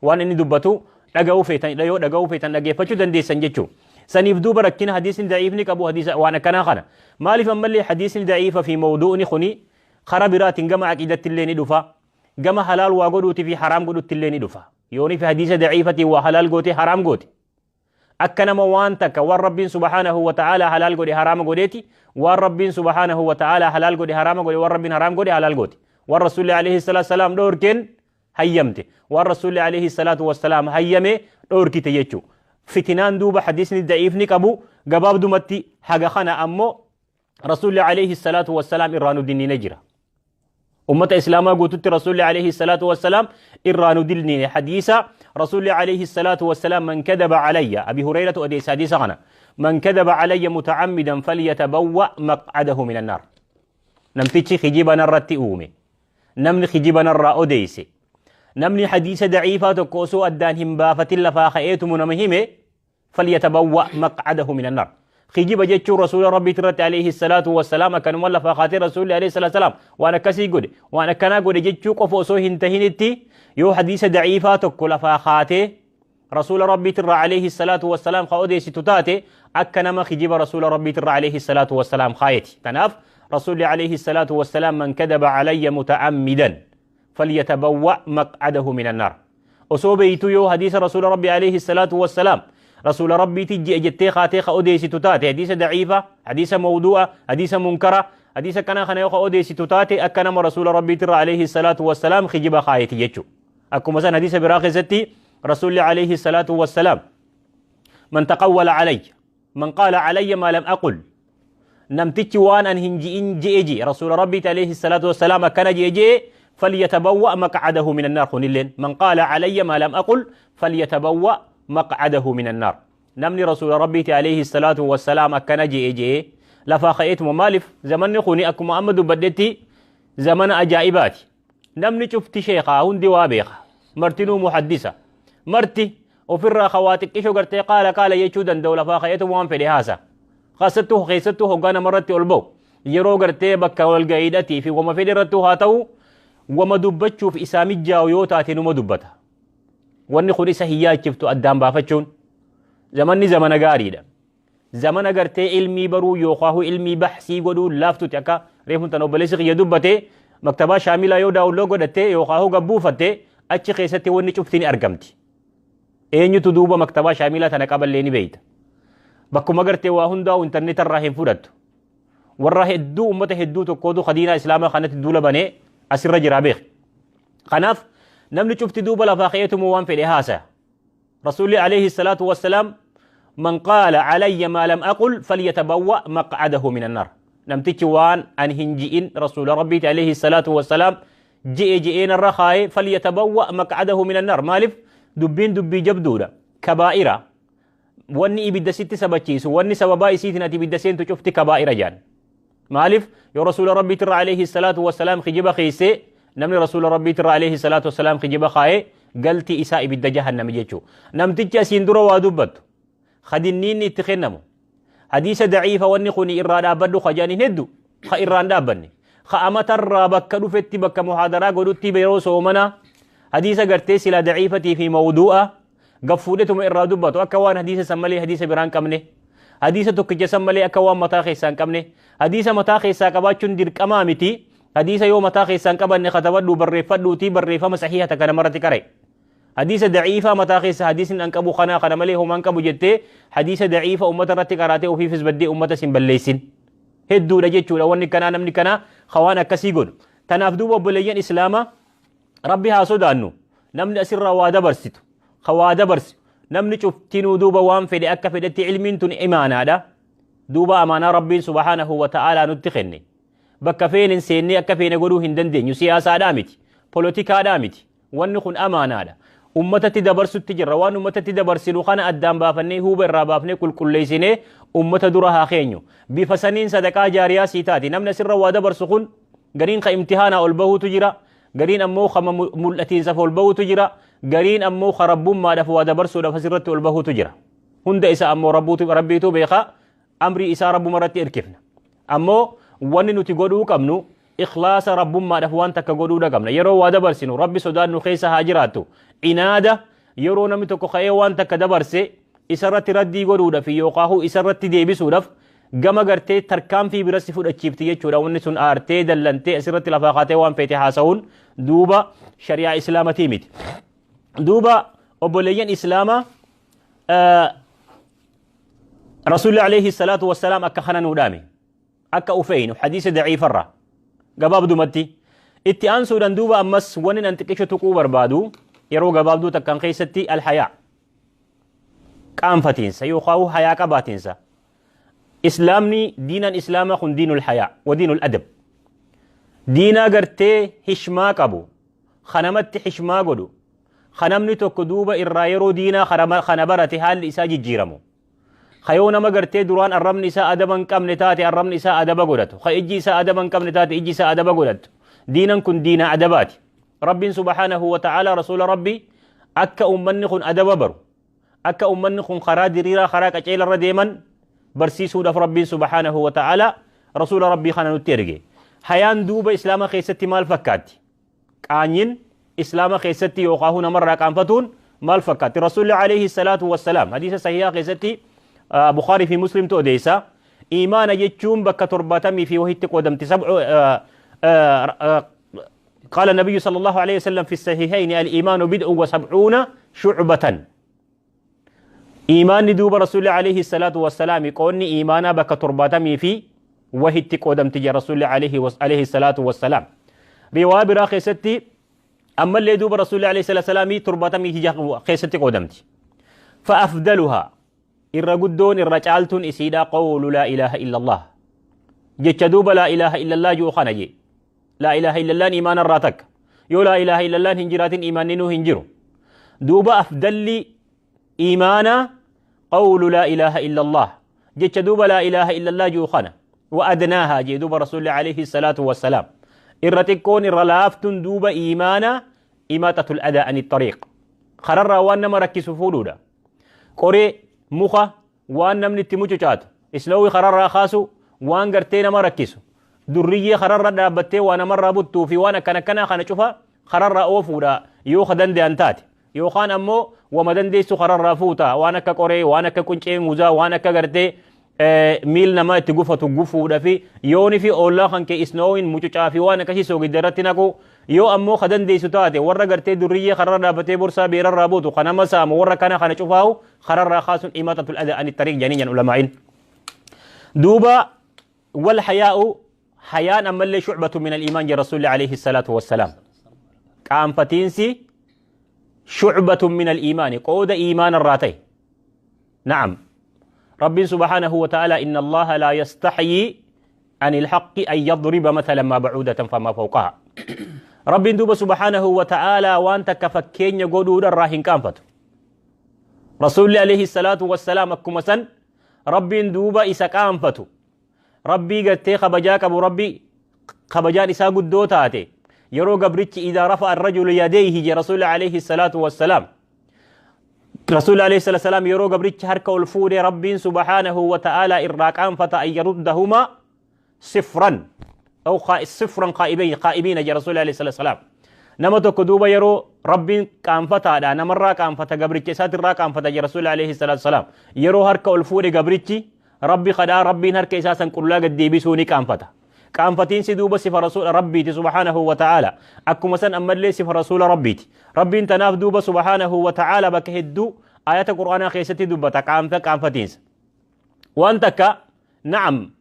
Waan inni dubbatu dhaga'uu feetan yoo dhaga'uu feetan dhageeffachuu dandeessan jechuudha. Saniif duuba rakkina hadiisni da'iifni qabu hadiisa waan akkanaa kana. Maaliif ammallee hadiisni da'iifa fi mawduu'ni kuni karaa biraatiin gama aqiidatti illee ni dhufa. Gama halaal waa godhuutii fi haraam godhutti illee ni dhufa. Yoonii fi hadiisa da'iifatiin waa halaal goote haraam goote. Akka nama waan takka waan Rabbiin subhaanahu wa ta'aalaa halaal godhe haraama godheeti, waan Rabbiin subhaanahu wa ta'aalaa halaal godhe haraama godhe, waan Rabbiin haraam godhe halaal goote. Waan Rasuulli alayhi salaatu salaam dhoorkeen hayyamte, waan Rasuulli alayhi salaatu wassalaam hayyame dhoorkite jechuu. Fitinaan duuba hadiisni da'iifni qabu gabaabdumatti haga kana. Ammoo Rasuulli alayhi salaatu wassalaam irraa nu dinniine jira. Ummata islaamaa guututti Rasuulli alayhi salaatu wassalaam irraa nu dinniine. Hadiisa Rasuulli alayhi salaatu wassalaam man kadaba alayya, Abi Hurayratu odeessa hadiisa kana. من كذب علي متعمدا فليتبوأ مقعده من النار. نمتشي خجيبا نرتي أومي، نمني خجيبا نرى أوديسي، نمني حديث ضعيفة تكوسو أدان هم بافة لفاخئت منمهمه فليتبوأ مقعده من النار. خجيبا جتشو رسول ربي ترت عليه الصلاة والسلام كان ولا فخاطر رسول عليه الصلاة والسلام وأنا كسي قد وأنا كنا قد جتشو قفوسو هنتهنتي يو حديث ضعيفة تكو لفاخاته رسول ربي ترى عليه الصلاة والسلام خاودي ستتاتي أكنما خجيب رسول ربي ترى عليه الصلاة والسلام خايتي. تناف رسول عليه الصلاة والسلام من كذب علي متعمدا فليتبوأ مقعده من النار. أصوبيتو يو حديث رسول ربي عليه الصلاة والسلام رسول ربي تجي أجتي خاتي خاودي ستتاتي حديث ضعيفة، حديث موضوعة، حديث منكرة، حديث كنا خنا يو خاودي ستتاتي أكنما رسول ربي ترى عليه الصلاة والسلام خجيب خايتي يجو. أكو مثلا حديث براخزتي رسول عليه الصلاة والسلام من تقول علي من قال علي ما لم أقل نمتج وان أن هنجي إن جي رسول ربي عليه الصلاة والسلام كان جي جي فليتبوأ مقعده من النار. خنلين من قال علي ما لم أقل فليتبوأ مقعده من النار. نمني رسول ربي عليه الصلاة والسلام كان جي جي لفاخيت ممالف زمن خوني أكو محمد بدتي زمن أجائباتي نمني شفت شيخا هندي وابيخ مرتنو محدثة مرتي وفي الرخواتك إيشو قرتي قال قال يشودن دولة فاخيته وان في لهاسا خاصته خيسته وقانا مرتي ألبو يرو قرتي بكا والقايدتي في وما في درتو هاتو وما دبتشو في إسامي جاويوتاتي نما دبتها واني خوريسا هي شفتو أدام بافتشون زمني زمن قاريدا زمن قرتي علمي برو يوخاه علمي بحثي قدو لافتو تكا ريفون تنوبلسي يدبتي مكتبة شاملة يو داولو قدتي يوخاه قبوفتي أتشي خيستي واني شفتني أرقمتي eenyutu duuba maktabaa shaamilaa tana qaballee ni beeyta. Bakkuma gartee waa hundaa intarneeta irraa hin fudhattu. Warra hedduu uummata hedduu tokkootu khadiinaa islaamaa kanatti duula banee asirra jira beek. Kanaaf namni cufti duuba lafaa ka'eetumu waan fedhe haasaya. Rasuulli alayhi salaatu wassalaam man qaala alayya maa lam aqul falyatabawwa maq'adahu min annaar. Namtichi waan an hin ji'in rasuula rabbiiti alayhi salaatu wassalaam ji'e ji'een irra kaa'ee falyatabawwa maq'adahu min annaar. Maaliif? Dubbiin dubbii jabduudha kabaa'ira wanni ibidda sitti sabachiisu wanni sababaa isiitiin ati ibidda seentu cufti kabaa'ira jaan. Maaliif yoo rasuula rabbiitirra alayhi salaatu wassalaam kijiba keeysee namni rasuula rabbiitirra alayhi salaatu wassalaam kijiba kaa'ee galti isaa ibidda jahannami jechuu. Namtichi asiin dura waa dubbattu khadinniinni itti kennamu hadiisa daciifa wanni kun irraa dhaabbadhu kajaaniin heddu ka irraan dhaabbanne ka amatarraa bakka dhufetti bakka muhaadaraa godhutti yeroo soomanaa حديث قرتي سلا ضعيفتي في موضوعة قفولتهم إرادة أكوان حديث سملي حديث بران كمني حديث تكجة سملي أكوان متاخي سان كمني حديث متاخي ساكباتشون دير كمامتي حديث يوم متاخي سان كبن خطبدو بريفدو تي بريفة مسحية تكنا مرة كري حديث ضعيفة متاخي حديث أنكبو خنا خنا ملي هم أنكبو جتة حديث ضعيفة أمة رتي كراتي وفي فيس بدي أمة سنبليسين هدو رجتشو لو أني كنا نمني كنا خوانا كسيجون تنافدو بليين إسلاما ربي ها صدانو نمني أسر وادا برستو خوادا برس نمني شفتنو دوبا وان في أكا في علمين تن إيمانا دا دوبا أمانا ربي سبحانه وتعالى نتخني بكا فين سيني أكا فين قدو هندن دين سياسة دامتي بوليتيكا دامتي ونخن أمانا دا أمتي دبرسو تجرى وان أمتي دبرسلو خانا أدام بافني هو بالرابافني كل كل ليسيني أمة درها خينيو بفسنين صدقا جاريا سيتاتي نمني سر وادا برسخون قرين خا امتحانا ألبهو تجرى قرين أمو خم ملتين سفو البو تجرى قرين أمو خربون ما دفوا دبرسو دفسرت البهو تجرى هند إسا أمو ربيتو بيخا أمري إسا رب مرت إركفنا أمو وننو تقولو كمنو إخلاص رب ما دفوان تكقولو دقمنا يرو ودبرسنو ربي سودان نخيس هاجراتو إنادة يرو نمتكو خيوان تكدبرسي إسرت ردي قولو دفي يوقاهو إسرت ديبسو دف gama gartee tarkaanfii biratti fudhachiifti jechuudha. Wanni sun aartee dallantee asirratti lafaa kaatee waan feete haasa'uun duuba shari'aa islaamatii miti. Duuba obboleeyyan islaamaa Rasuulli alayhi salaatu wassalaam akka kana nuu dhaame akka ufeeynu hadiisa daciifarraa gabaabdumatti itti aansuudhaan duuba ammas wanni nan xiqqisho tuquu barbaadu yeroo gabaabduu takkaan keessatti alhayaa qaanfatiinsa yookaan hayaa qabaatiinsa. إسلامني دينا إسلاما خن دين الحياء ودين الأدب دينا قرتي حشما قبو خنمت حشما قدو خنمني تكدوب إرايرو دينا خنبرتي حال إساجي جيرمو Kayoo nama gartee duraan arrabni isaa adaba hin qabne taate arrabni isaa adaba godhatu. Ka ijji isaa adaba hin qabne taate ijji isaa adaba godhattu. Diinan kun diina adabaati. Rabbiin subhaanahu wa ta'ala rasuula Rabbii akka ummanni kun adaba baru, akka ummanni kun karaa diriiraa karaa qaceelarra deeman barsiisuudhaaf Rabbiin subhaanahu wa ta'ala rasuula Rabbii kana nutti erge. Hayaan duuba Islaama keessatti maal fakkaatti? Qaanyin Islaama keessatti yookaan namarraa qaanfatuun maal fakkaatti? Rasuulli alayhi salaatu wassalaam hadiisa sahihaa keessatti Bukhaarii fi Muslimtu odeessa. Iimaana jechuun bakka 70 fi wahitti qoodamti. Sab'u قال النبي صلى الله عليه وسلم في الصحيحين الإيمان بدء وسبعون شعبة. إيمان دوب رسول الله عليه الصلاة والسلام قولني إيمانا بك 70 في وهي قدمت يا رسول الله عليه الصلاة والسلام. رواية براخي ستي أما اللي دوب رسول الله عليه الصلاة والسلام 70 في ستي قدمت. فأفضلها الرجدون الرجالتون إسيدا قول لا إله إلا الله. جت دوب لا إله إلا الله جو خنجي. لا إله إلا الله إيمان الراتك. يو لا إله إلا الله هنجرات إيمان نو هنجرو. دوب أفضل إيمانا قول لا إله إلا الله. جت دوب لا إله إلا الله جو خنا. وأدناها جي دوب رسول الله عليه الصلاة والسلام. إرتكون إرلافتن دوب إيمانا إماتة الأذى عن الطريق. خرر وأن مركز فولودا. قري مخا وأن من التموجات. إسلوي خرر خاسو وأن قرتين مركزو. درية خرر دابتي وأنا مرة بتو في وأنا كان كان خنا شوفها خرر أوفودا يو خدن دي أنتات يو خان أمو ومدن دي سو خرر فوتا وأنا كقري وأنا ككونشي موزا وأنا كقرتي ميل نما تجوفة تجوفودا في يوني في أولا خان كإسنوين مچوچا في وأنا كشي سوق درتناكو يو أمو خدن دي ستاتي ورا قرتي درية خرر دابتي برسا بير رابوتو خنا مسام ورا كان خنا شوفاو خرر خاص إماتة الأذى عن الطريق جنيا علماء دوبا. والحياء حيان أما اللي شعبة من الإيمان جي رسول الله عليه الصلاة والسلام. قام فتينسي شعبة من الإيمان قود إيمان الراتي. نعم رب سبحانه وتعالى إن الله لا يستحيي عن الحق أن يضرب مثلا ما بعودة فما فوقها. رب دوب سبحانه وتعالى وأنت كفكين يقولون الراهن كانفت. رسول الله عليه الصلاة والسلام أكمسا رب دوب إسا كانفتو. ربي قد خبجاك أبو ربي خبجان إسا قدو تاتي يرو قبرتش إذا رفع الرجل يديه جي رسول عليه الصلاة والسلام. رسول عليه الصلاة والسلام يرو قبرتش هركو الفوري ربي سبحانه وتعالى إراك أنفت أن يردهما صفرا أو صفرا قائبين جي رسول عليه الصلاة والسلام. نمتو كدوبا يرو ربي كانفتا دا نمرا كانفتا قبرتش ساتر كانفتا جي رسول عليه الصلاة والسلام يرو هركو الفوري قبرتش ربي خدا ربي نهر كيساسا كلا قد ديبسوني كانفتا. كانفتين سدوب صفة رسول ربي سبحانه وتعالى. أكو مثلا أما اللي صفة رسول ربي ربي تناف دوب سبحانه وتعالى بكهدو آيات القرآن خيستي دوبتا كانفة كانفتين. وانتك نعم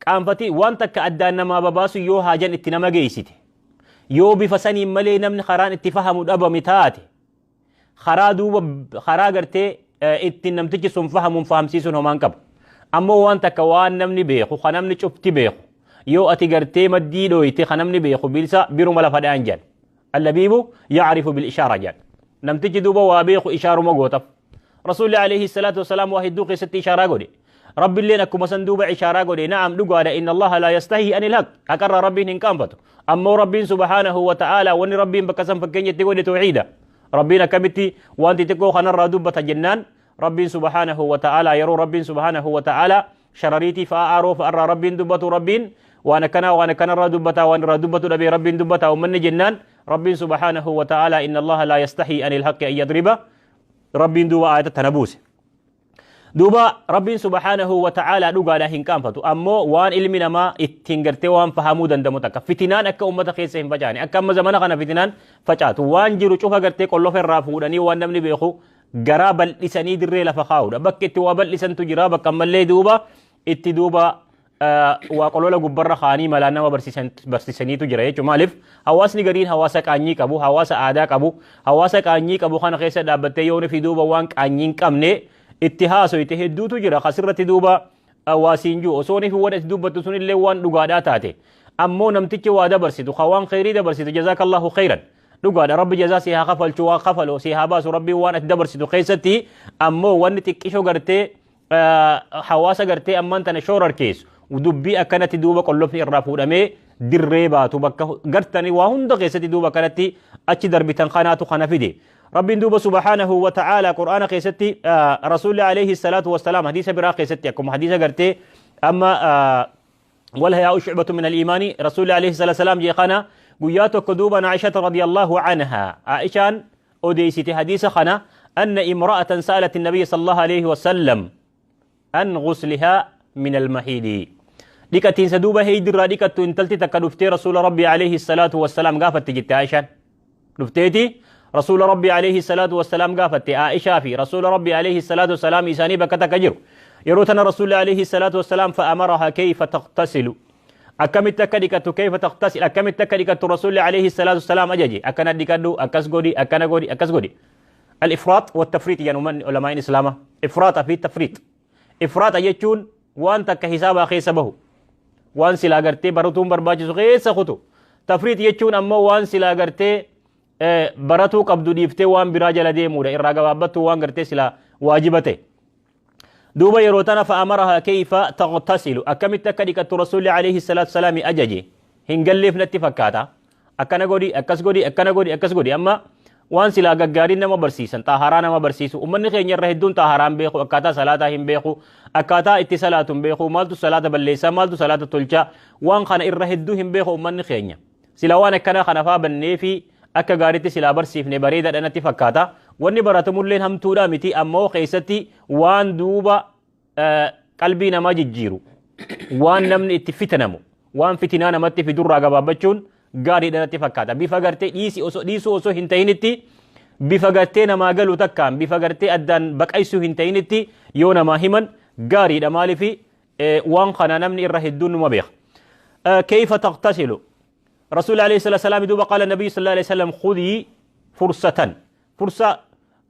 كانفتي وانتك أدى ما بباسو يو هاجن اتنما جيستي يو بفسني ملي نمن خران اتفهم أبا متاتي خرا دوب خرا قرتي اتنمتجي سنفهم فهم سيسون همان كب. أما وانت كوان نمني بيخو خنمني شفتي بيخو يو أتي قرتي مديدو يتي خنمني بيخو بيلسا بيرو ملا فدان جان اللبيب يعرف بالإشارة جان نمتجي دوبا وابيخو إشارة مقوتف. رسول الله عليه الصلاة والسلام واحد دوقي ست إشارة قولي رب اللي نكو مسندوب إشارة قولي نعم لقوا إن الله لا يستحي أن الحق أكرر ربي إن كان أما ربي سبحانه وتعالى وإن ربي بكسم فكين يتقولي توحيدا ربنا كبتي وأنت تكو خنر دوبة جنان ربي سبحانه وتعالى يرو ربي سبحانه وتعالى شرريتي فأعرف فأرى ربي دبة ربي وأنا كنا وأنا كنا ردبة وأنا ردبة أبي ربي دبة ومن جنان ربي سبحانه وتعالى إن الله لا يستحي أن الحق أن يضرب ربي دوبا آية التنبوس دوبا ربي سبحانه وتعالى دوغا لهن كان فتو أمو وان علمنا ما اتنقرتي وان فهمو دندمتك فتنان أكا أمتا خيسهم فجاني أكا أما زمانا خنا فتنان فجاتو وان جيرو شوفا قرتي قلو في الرافوداني وان نمني بيخو garaa bal'isanii dirree lafa kaa'uudha. Bakki itti waa bal'isantu jira bakka ammallee duuba itti duuba waa qolola gubbarra kaanii malaa nama barsiisaniitu jira jechuudha. Maaliif hawaasni gariin hawaasa qaanyii qabu, hawaasa aadaa qabu, hawaasa qaanyii qabu kana keessa dhaabbattee yoo fi duuba waan qaanyii hin qabne itti haasoyte hedduutu jira. Kasirratti duuba waasiin jiru osoo fi waan itti dubbattu sunillee waan dhugaadhaa taate. Ammoo namtichi waa dabarsitu, waan khayrii dabarsitu jazaakallahu khayran. Dhugaadha rabbi jazaa si haa kafalchu waa kafaloo si haa baasu rabbi waan ati dabarsitu keessatti ammoo wanni xiqqishoo gartee Hawaasa gartee ammaan tana shoorarkeessu dubbii akkanatti duuba qollofni irraa fuudhamee dirree baatu bakka gartanii waa hunda keessatti duuba akkanatti achi darbitan kanaatu kana fide. Rabbiin duuba subhaanahu wa ta'aala Qur'aana keessatti, Rasuulli alayhi salaatu wassalaam hadiisa biraa keessatti, akkuma hadiisa gartee amma والحياء شعبة من الإيمان رسول عليه الصلاة والسلام جي خنا قياتو كدوبا عائشة رضي الله عنها، عائشة أوديسيتي حديث خنا، أن امرأة سألت النبي صلى الله عليه وسلم عن غسلها من المحيض. ديكتين سدوبة هي درا ديكتو انتلتي تكدفتي رسول ربي عليه الصلاة والسلام قافت جت عائشة دفتيتي رسول ربي عليه الصلاة والسلام قافت عائشة في رسول ربي عليه الصلاة والسلام إساني بكتك جرو يروتنا رسول عليه الصلاة والسلام فأمرها كيف تغتسل، أكم التكدكة كيف تغتسل، أكم التكدكة رسول عليه الصلاة والسلام أججي أكن ديكدو أكس غودي أكن غودي أكس غودي. الإفراط والتفريط يعني من علماء الإسلام إفراط في التفريط، إفراط يجون وأنت كحساب خيسبه وان سلا غرتي برتوم برباجس خيس خطو، تفريط يجون أما وان سلا غرتي برتو قبضو ديفته وان براجل ديمودا إرغبابتو وان غرتي سلا واجبته. دوبا يروتنا فأمرها كيف تغتسل، أكم التكدكة رسول عليه الصلاة والسلام أججي هنجلف نتفكاتا أكنا غودي أكس غودي أكنا غودي أكس غودي. أما وان سلا غغارين نما برسيسن طهارا نما برسيسو أمني خين يرهدون طهاران بيخو أكاتا صلاة هم بيخو أكاتا اتصالات بيخو مالتو صلاة بليسا مالتو صلاة تلجا وان خان إرهدو هم بيخو أمني خين سلا وان كنا خنفا بني أكا غاريتي سلا برسيفني بريدة أنا تفكاتا واني براتمولين هم تودا متي أمو خيستي وان دوبا قلبي نما جيرو وان نمني اتفتنمو وان فتنانا متي في درة قبابتشون غاري دنا تفكاتا بفغرتي ديسي أوسو ديسو أوسو هنتينتي بفغرتي نما قالو تكام بفغرتي أدان بقايسو هنتينتي يونا ما همن غاري دمالي في وان خنا نمني الرهدون مبيخ. كيف تغتسل؟ رسول عليه الصلاة والسلام دوبا قال النبي صلى الله عليه وسلم خذي فرصة فرصة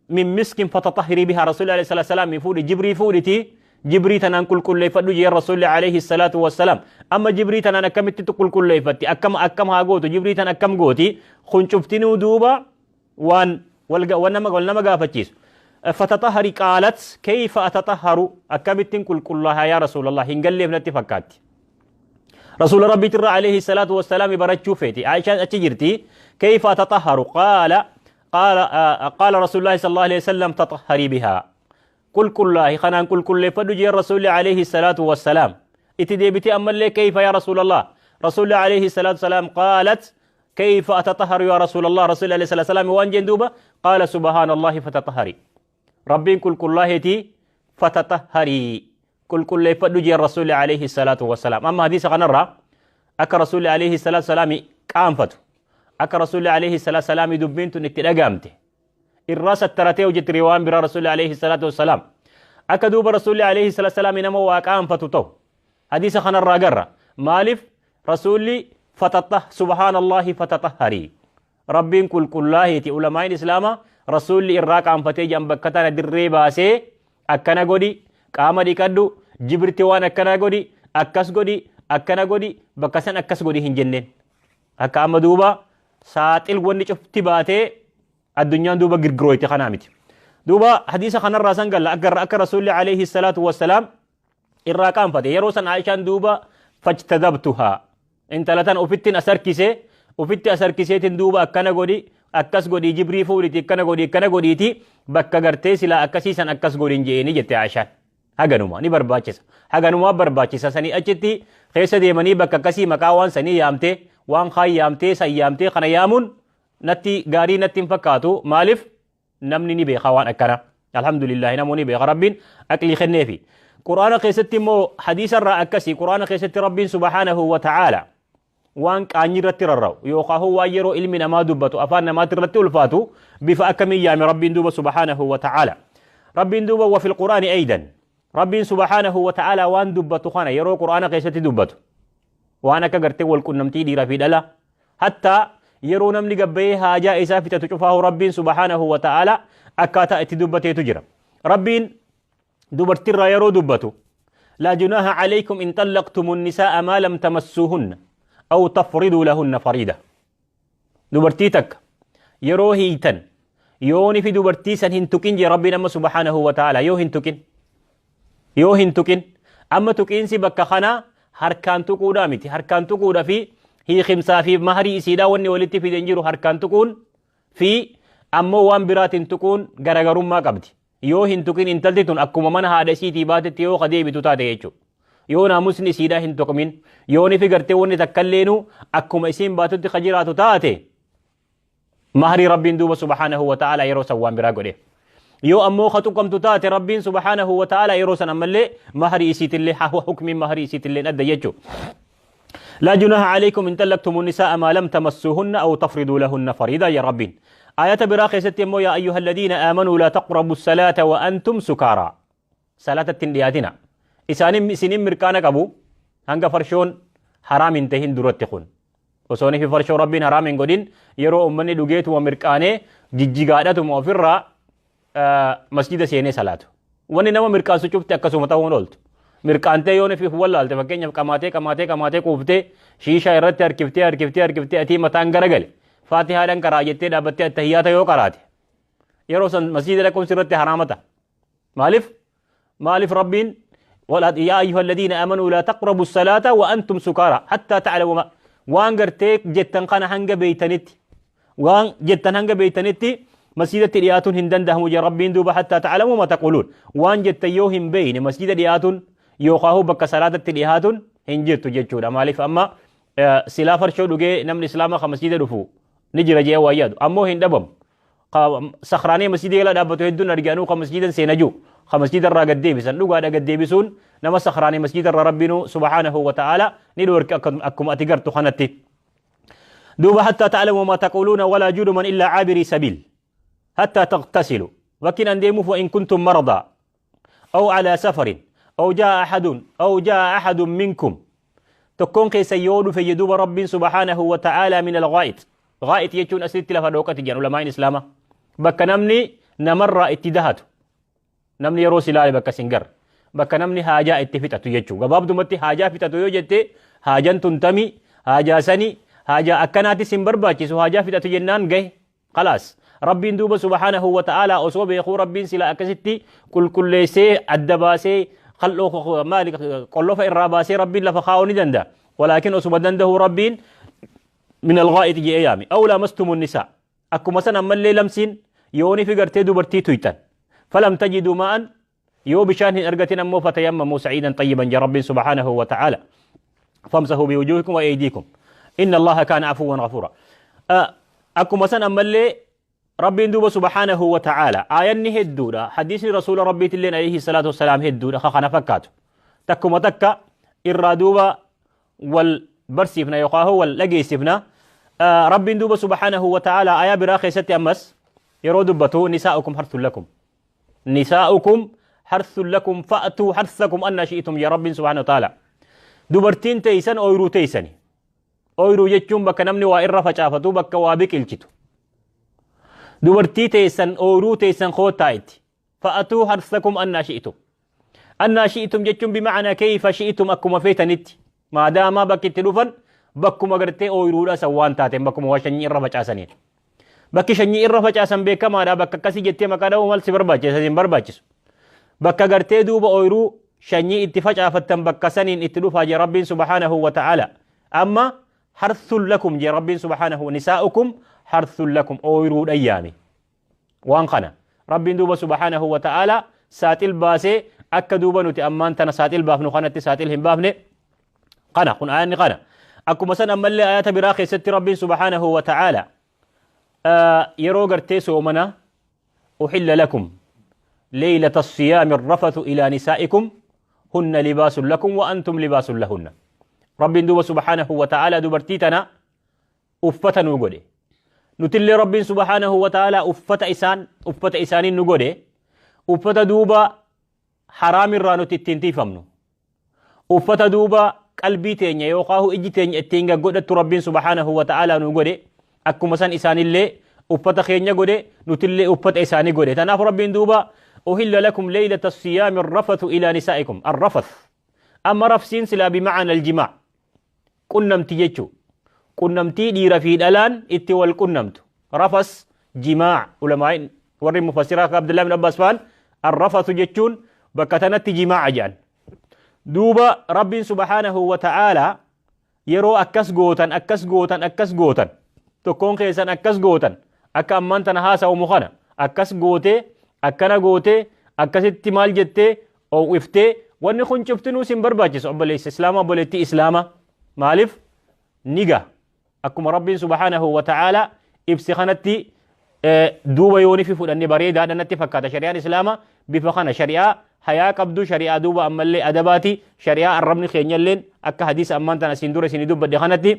من مسك فتطهري بها. رسول عليه الصلاة والسلام يفوري جبري فورتي جبري تنان كل كل يفدو جي الرسول عليه الصلاة والسلام. أما جبري تنان أكم تتقل كل يفتي أكم أكم هاغوتو جبري تنان أكم غوتي خنشفتنو دوبا وان ونما ونما غافتشيس فتطهري. قالت كيف أتطهر؟ أكم تنكل كلها يا رسول الله هنقل ابنتي فكاتي رسول ربي ترى عليه الصلاة والسلام برجو فيتي عائشة أتجرتي كيف أتطهر؟ قال قال قال رسول الله صلى الله عليه وسلم تطهري بها كل كل خنان كل كل فدجي الرسول عليه الصلاة والسلام اتديبتي أما لي كيف يا رسول الله؟ رسول الله عليه الصلاة والسلام قالت كيف أتطهر يا رسول الله؟ رسول الله عليه الصلاة والسلام وان جندوبة قال سبحان الله فتطهري ربين كل كل تي فتطهري كل كل فدجي الرسول عليه الصلاة والسلام. أما حديث غنرة أك رسول عليه الصلاة والسلام قامفتو أك رسول عليه الصلاة والسلام دبينتو نتلقامته الراس الترتي وجت روان برا رسول عليه الصلاة والسلام أك دوب رسول عليه الصلاة والسلام نمو واقام فتوتو حديث خنرة قرة مالف رسولي فتطه سبحان الله فتطهري ربين كل كله تي علماء الإسلام رسولي الراك عم فتي جنب كتنا دري باسي أكنا غودي قام دي كدو جبرتي وانا أكنا غودي أكس غودي أكنا غودي بكسن أكس غودي هنجنن أكا أما ساتل وني شفتي باتي الدنيا دوبا غرغرويتي خنامتي دوبا حديث خنا الراسن قال أقر أك رسول عليه الصلاة والسلام الراكام فتي يروسن عائشة دوبا فاجتذبتها انت لتن أفتن أسركيسي أفت أسركيسي دوبا أكنا غودي أكس غودي جبري فوريتي أكنا غودي أكنا غوديتي بكا غرتي سلا أكسيسن أكس غودي جيني جتي عائشة هغنوما ني برباچس هغنوما برباچس سني أجتي خيسة ديمني بكا كسي مكاوان سني يامتي وان خاي يامتي سيامتي خنا يامون نتي غاري نتي فكاتو مالف نمني ني بخوان أكنا الحمد لله نموني بخ ربين أكلي خنيفي قرآن خيستي مو حديث الرأى أكسي قرآن خيستي ربين سبحانه وتعالى وان كاني رتررو يوقاه وايرو علمنا ما دبتو أفان ما ترتو الفاتو بفأكمي يام ربين دوب سبحانه وتعالى ربين دوب. وفي القرآن أيضا ربين سبحانه وتعالى وان دبتو خانا يرو قرآن خيستي دبتو وانا كغرتي والكنمتي دي رفيد الله حتى يرو نمني قبي حاجة إسا في تتشوفه ربين سبحانه وتعالى أكاتا اتدبتي تجرى ربين دبرتر يرو دبتو لا جناح عليكم إن طلقتم النساء ما لم تمسوهن أو تفرضوا لهن فريدة. دبرتيتك يرو هيتن يوني في دبرتيسن هنتكين جي ربنا سبحانه وتعالى يو هنتكين Yoo hin tuqin, amma tuqiinsi bakka kanaa harkaan tuquudhaa miti. Harkaan tuquudha fi hiikimsaa fi maharii isiidhaa wanni walitti fide hin jiru. Harkaan tuquun fi ammoo waan biraatiin tuquun garagarummaa qabdi. Yoo hin tuqin, intalti tun akkuma mana haadha isiitii baatetti yoo ka deebitu taate jechuudha. Yoo naamusni isiidhaa hin tuqmin, yoo nifi gartee wanni takkalleenu akkuma isiin baatutti ka jiraatu taate, maharii Rabbiin duuba subhaanahu wa ta'ala yeroo san waan biraa godhe. Yoo ammoo ka tuqamtu taate, Rabbiin subhaanahu wa ta'ala yeroo san ammallee maharii isiitillee hukmiin maharii isiitillee adda jechuudha. لا جناح عليكم إن طلقتم النساء ما لم تمسوهن أو تفرضوا لهن فريضة يا ربين. آية براخ ستمو يا أيها الذين آمنوا لا تقربوا الصلاة وأنتم سكارى. صلاة التندياتنا إسانم إسنم مركانا قبو هنگا فرشون حرام انتهين درتخون وسوني في فرشو ربين حرام قدين يرو أمني لقيت ومركاني جيجيغادة موفرة مسجد سيني صلاة. وني نما مركان سچوفت أكسو متاون قلت mirqaantee yoo fi wallaalte, fakkeenyaaf qamaatee qamaatee qamaatee quuftee shiishaa irratti harkiftee harkiftee harkiftee atii mataan garagale, faatihaadhaan karaa jettee dhaabbattee attahiyyaata yoo qaraate, yeroo san masjiida dhaquun irratti haraamata. Maaliif? Maaliif Rabbiin يا أيها الذين آمنوا لا تقربوا الصلاة وأنتم سكارى حتى تعلموا ما waan gartee jettan kana hanga beeytanitti, waan jettan hanga beeytanitti masjidatti dhiyaatuun hin danda'amu jee Rabbiin duuba. حتى تعلموا ما تقولون, waan jettan yoo hin beeyne masjida dhiyaatuun yookaan bakka salaatatti dhiyaatuun hin jirtu jechuudha. Maaliif? Amma silaa farshoo dhugee namni islaamaa ka masjida dhufu ni jira jee waa yaadu ammoo hin dhabamu. Sakhraanii masjida jala dhaabbatu hedduun arganuu ka masjidan seena jiru, ka masjida irraa gad deebisan dhugaadha. Gad deebisuun nama sakhraanii masjida irraa Rabbiinu subhaanahu wa ta'ala ni dhoorke akkuma ati gartu kanatti. Duuba حتى تعلموا ما تقولون ولا جنبا إلا عابري سبيل حتى تغتسلوا. وكن أن وإن كنتم مرضى أو على سفر أو جاء أحد منكم, tokkoon keessa yoo dhufe jedhuuba Rabbiin subhaanahu wa ta'ala من الغائط. غائط jechuun asitti lafa dhookati jedhan ulamaan islaama, bakka namni namarraa itti dahatu, namni yeroo silaale bakka singar, bakka namni haajaa itti fixatu jechuu. Gabaabdumatti haajaa fixatu yoo jette, haajan tuntami, haajaa sani, haajaa akkanaatis hin barbaachisu. Haajaa fixatu jennaan gahe, khalaas. Rabbiin duuba subhaanahu wa ta'ala osoo beekuu, Rabbiin sila akkasitti qulqulleessee adda baasee qal'oo maali qollofa irraa baasee Rabbiin lafa kaa'uu ni danda'a. Walaakin osuma danda'u Rabbiin من الغائط jedhee yaame. أو لامستم النساء, akkuma san ammallee lamsiin yooni fi gartee dubartii tuytan, فلم تجدوا ماء, yoo bishaan hin argatin ammoo فتيمموا صعيدا طيبا jee Rabbiin subhaanahu wa ta'ala, فامسحوا بوجوهكم وأيديكم إن الله كان عفوا غفورا. Akkuma san ammallee Rabbiin duuba subhaanahu wa ta'ala aayanni hedduudha, hadiisni rasuula Rabbiitilleen alayhi salaatu wassalaam hedduudha ka kana fakkaatu. Takkuma takka irraa duuba wal barsiifna yookaan wal dhageessifna. Rabbiin duuba subhaanahu wa ta'ala ayaa biraa keessatti ammas yeroo dubbatu نساؤكم حرث لكم, نساؤكم حرث لكم فأتوا حرثكم أنى شئتم يا Rabbiin subhaanahu wa ta'ala. Dubartiin teeysan ooyiruu teeysani. Ooyiruu jechuun bakka namni waa irra facaafatu, bakka waa biqilchitu. Dubartii teessan ooyiruu teessan koottaa itti. فأتوا حرثكم أنى شئتم. أنى شئتم jechuun بمعنى كيف شئتم, akkuma feetanitti. Maadaamaa bakki itti dhufan bakkuma gartee ooyiruudha san waan taateen, bakkuma waa sanyii irra facaasaniin. Bakki sanyii irra facaasan beekamaadha. Bakka akkasii jettee maqaa dha'uu mal si barbaachisa? Hin barbaachisu. Bakka gartee duuba ooyiruu sanyii itti facaafattan bakka saniin itti dhufaa jee Rabbiin subhaanahu wa ta'ala. Amma حرث لكم jee Rabbiin subhaanahu, نساؤكم حرث لكم, ooyiruudha yaame. Waan kana Rabbiin duuba subhaanahu wa ta'ala saaxil baasee akka duuba nuti ammaan tana saaxil baafnu kanatti saaxil hin baafne. Kana kun ayanni kana. Akkuma san ammallee ayata biraa keessatti Rabbiin subhaanahu wa ta'ala yeroo gartee soomana أحل لكم ليلة الصيام الرفث إلى نسائكم هن لباس لكم وأنتم لباس لهن. Rabbiin duuba subhaanahu wa ta'ala dubartii tana uffata nu godhe, nutillee Rabbiin subhaanahu wa ta'ala uffata isaan uffata isaanii nu godhe. Uffata duuba haraam irraa nuti ittiin tiifamnu, uffata duuba qalbii teenya yookaan ijji teenya ittiin gaggodhattu Rabbiin subhaanahu wa ta'ala nu godhe. Akkuma san isaanillee uffata keenya godhe, nutillee uffata isaanii godhe. Tanaaf Rabbiin duuba أحل لكم ليلة الصيام الرفث إلى نسائكم. الرفث أما rafsiin silaa بمعنى الجماع, qunnamti jechuu, qunnamtii dhiira fi dhalaan itti wal qunnamtu. رفث جماع. Ulamaa'in warri mufassiraa akka Abdullah bin Abbas faan الرفث jechuun Bakka tanatti jimaa'a jedhan. Duuba Rabbiin subhaanahu wa ta'aalaa yeroo akkas gootan, akkas gootan, akkas gootan, tokkoon keessan akkas gootan, akka ammaan tana haasa'umu kana akkas gootee, akkana gootee, akkasitti maal jettee oowwiftee, wanni kun cuftinuu sin barbaachisu, obboleessa islaamaa, obboleettii islaamaa. Maaliif ni gaha? Akkuma Rabbiin subhaanahu wa ta'aalaa ibsi kanatti duuba yoonifi fudhanne bareedaadha natti fakkaata. Shari'aan islaamaa bifa kana shari'aa hayaa qabdu, shari'aa duuba ammallee adabaati, shari'aa arrabni keenyalleen akka hadiisa ammaan tana asiin dura isinii dubbadhe kanatti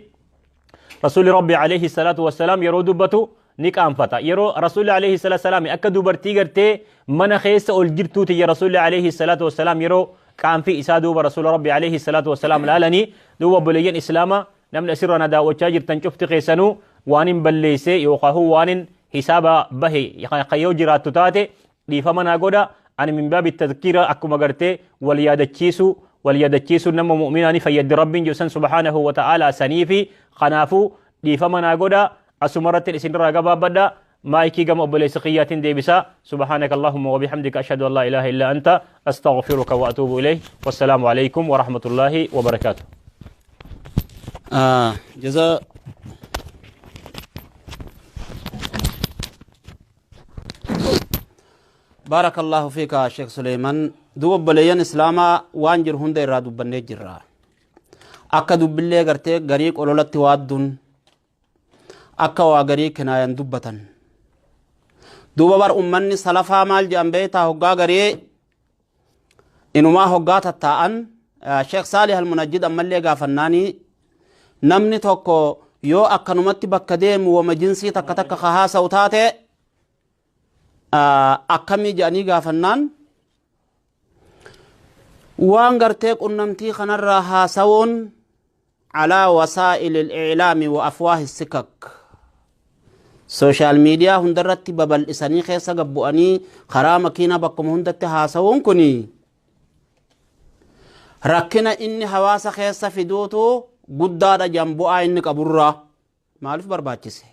Rasuulli Rabbi alayhi salaatu wassalaam yeroo dubbatu ni qaanfata. Yeroo Rasuulli alayhi salaatu wassalaam akka dubartii gartee mana keessa ol jirtuuti ya Rasuulli alayhi salaatu wassalaam yeroo qaanfii isaa duuba Rasuula Rabbi alayhi salaatu wassalaam laalanii. Duuba obboleeyyan islaamaa, namni asirra na daawwachaa jirtan cufti keessanuu, waan hin balleessee yookaan waan hin hisaaba bahe kan yoo jiraattu taate dhiifama naa godha. Ani min baabi tadkiira, akkuma gartee wal yaadachiisu, wal yaadachiisuun nama mu'minaa ni fayyaddi Rabbiin jedhu san subhaanahu wa ta'aalaa saniifi. Kanaafuu dhiifama naa godha. Asumarratti isinirraa gabaabbadha. Maayikii gama obboleessa kiyyaatiin deebisa. Subhaanaka allahumma wa bihamdika, ashhadu an laa ilaaha illa anta, astaghfiruka wa atuubu ilayh. Wassalaamu alaykum wa rahmatullaahi wa barakaatuh.
جزاء بارك الله فيك شيخ سليمان. Duuba obboleeyyan islaamaa, waan jiru hunda irraa dubbannee jirra. Akka dubbillee gartee garii qololatti waadduun akka waa garii kinaayan dubbatan. Duuba bar ummanni salafaa maal jedhan beektaa? Hoggaa garii inumaa hoggaa tattaa'an, Sheekh Saalih Almunajjid ammallee gaafannaanii, namni tokko yoo akkanumatti bakka deemu wama jinsii takka takka ka haasa'u taate akkamii jedhanii gaafannaan, waan gartee qunnamtii kanarraa haasa'uun calaa wasaa'il al-i'laami wa afwaahi sikak, social media hundarratti babal'isanii keessa gabbu'anii karaa makiinaa bakkuma hundatti haasa'uun kun rakkina inni hawaasa keessa fiduutu guddaadha jan bu'aa inni qaburraa. Maaliif barbaachise?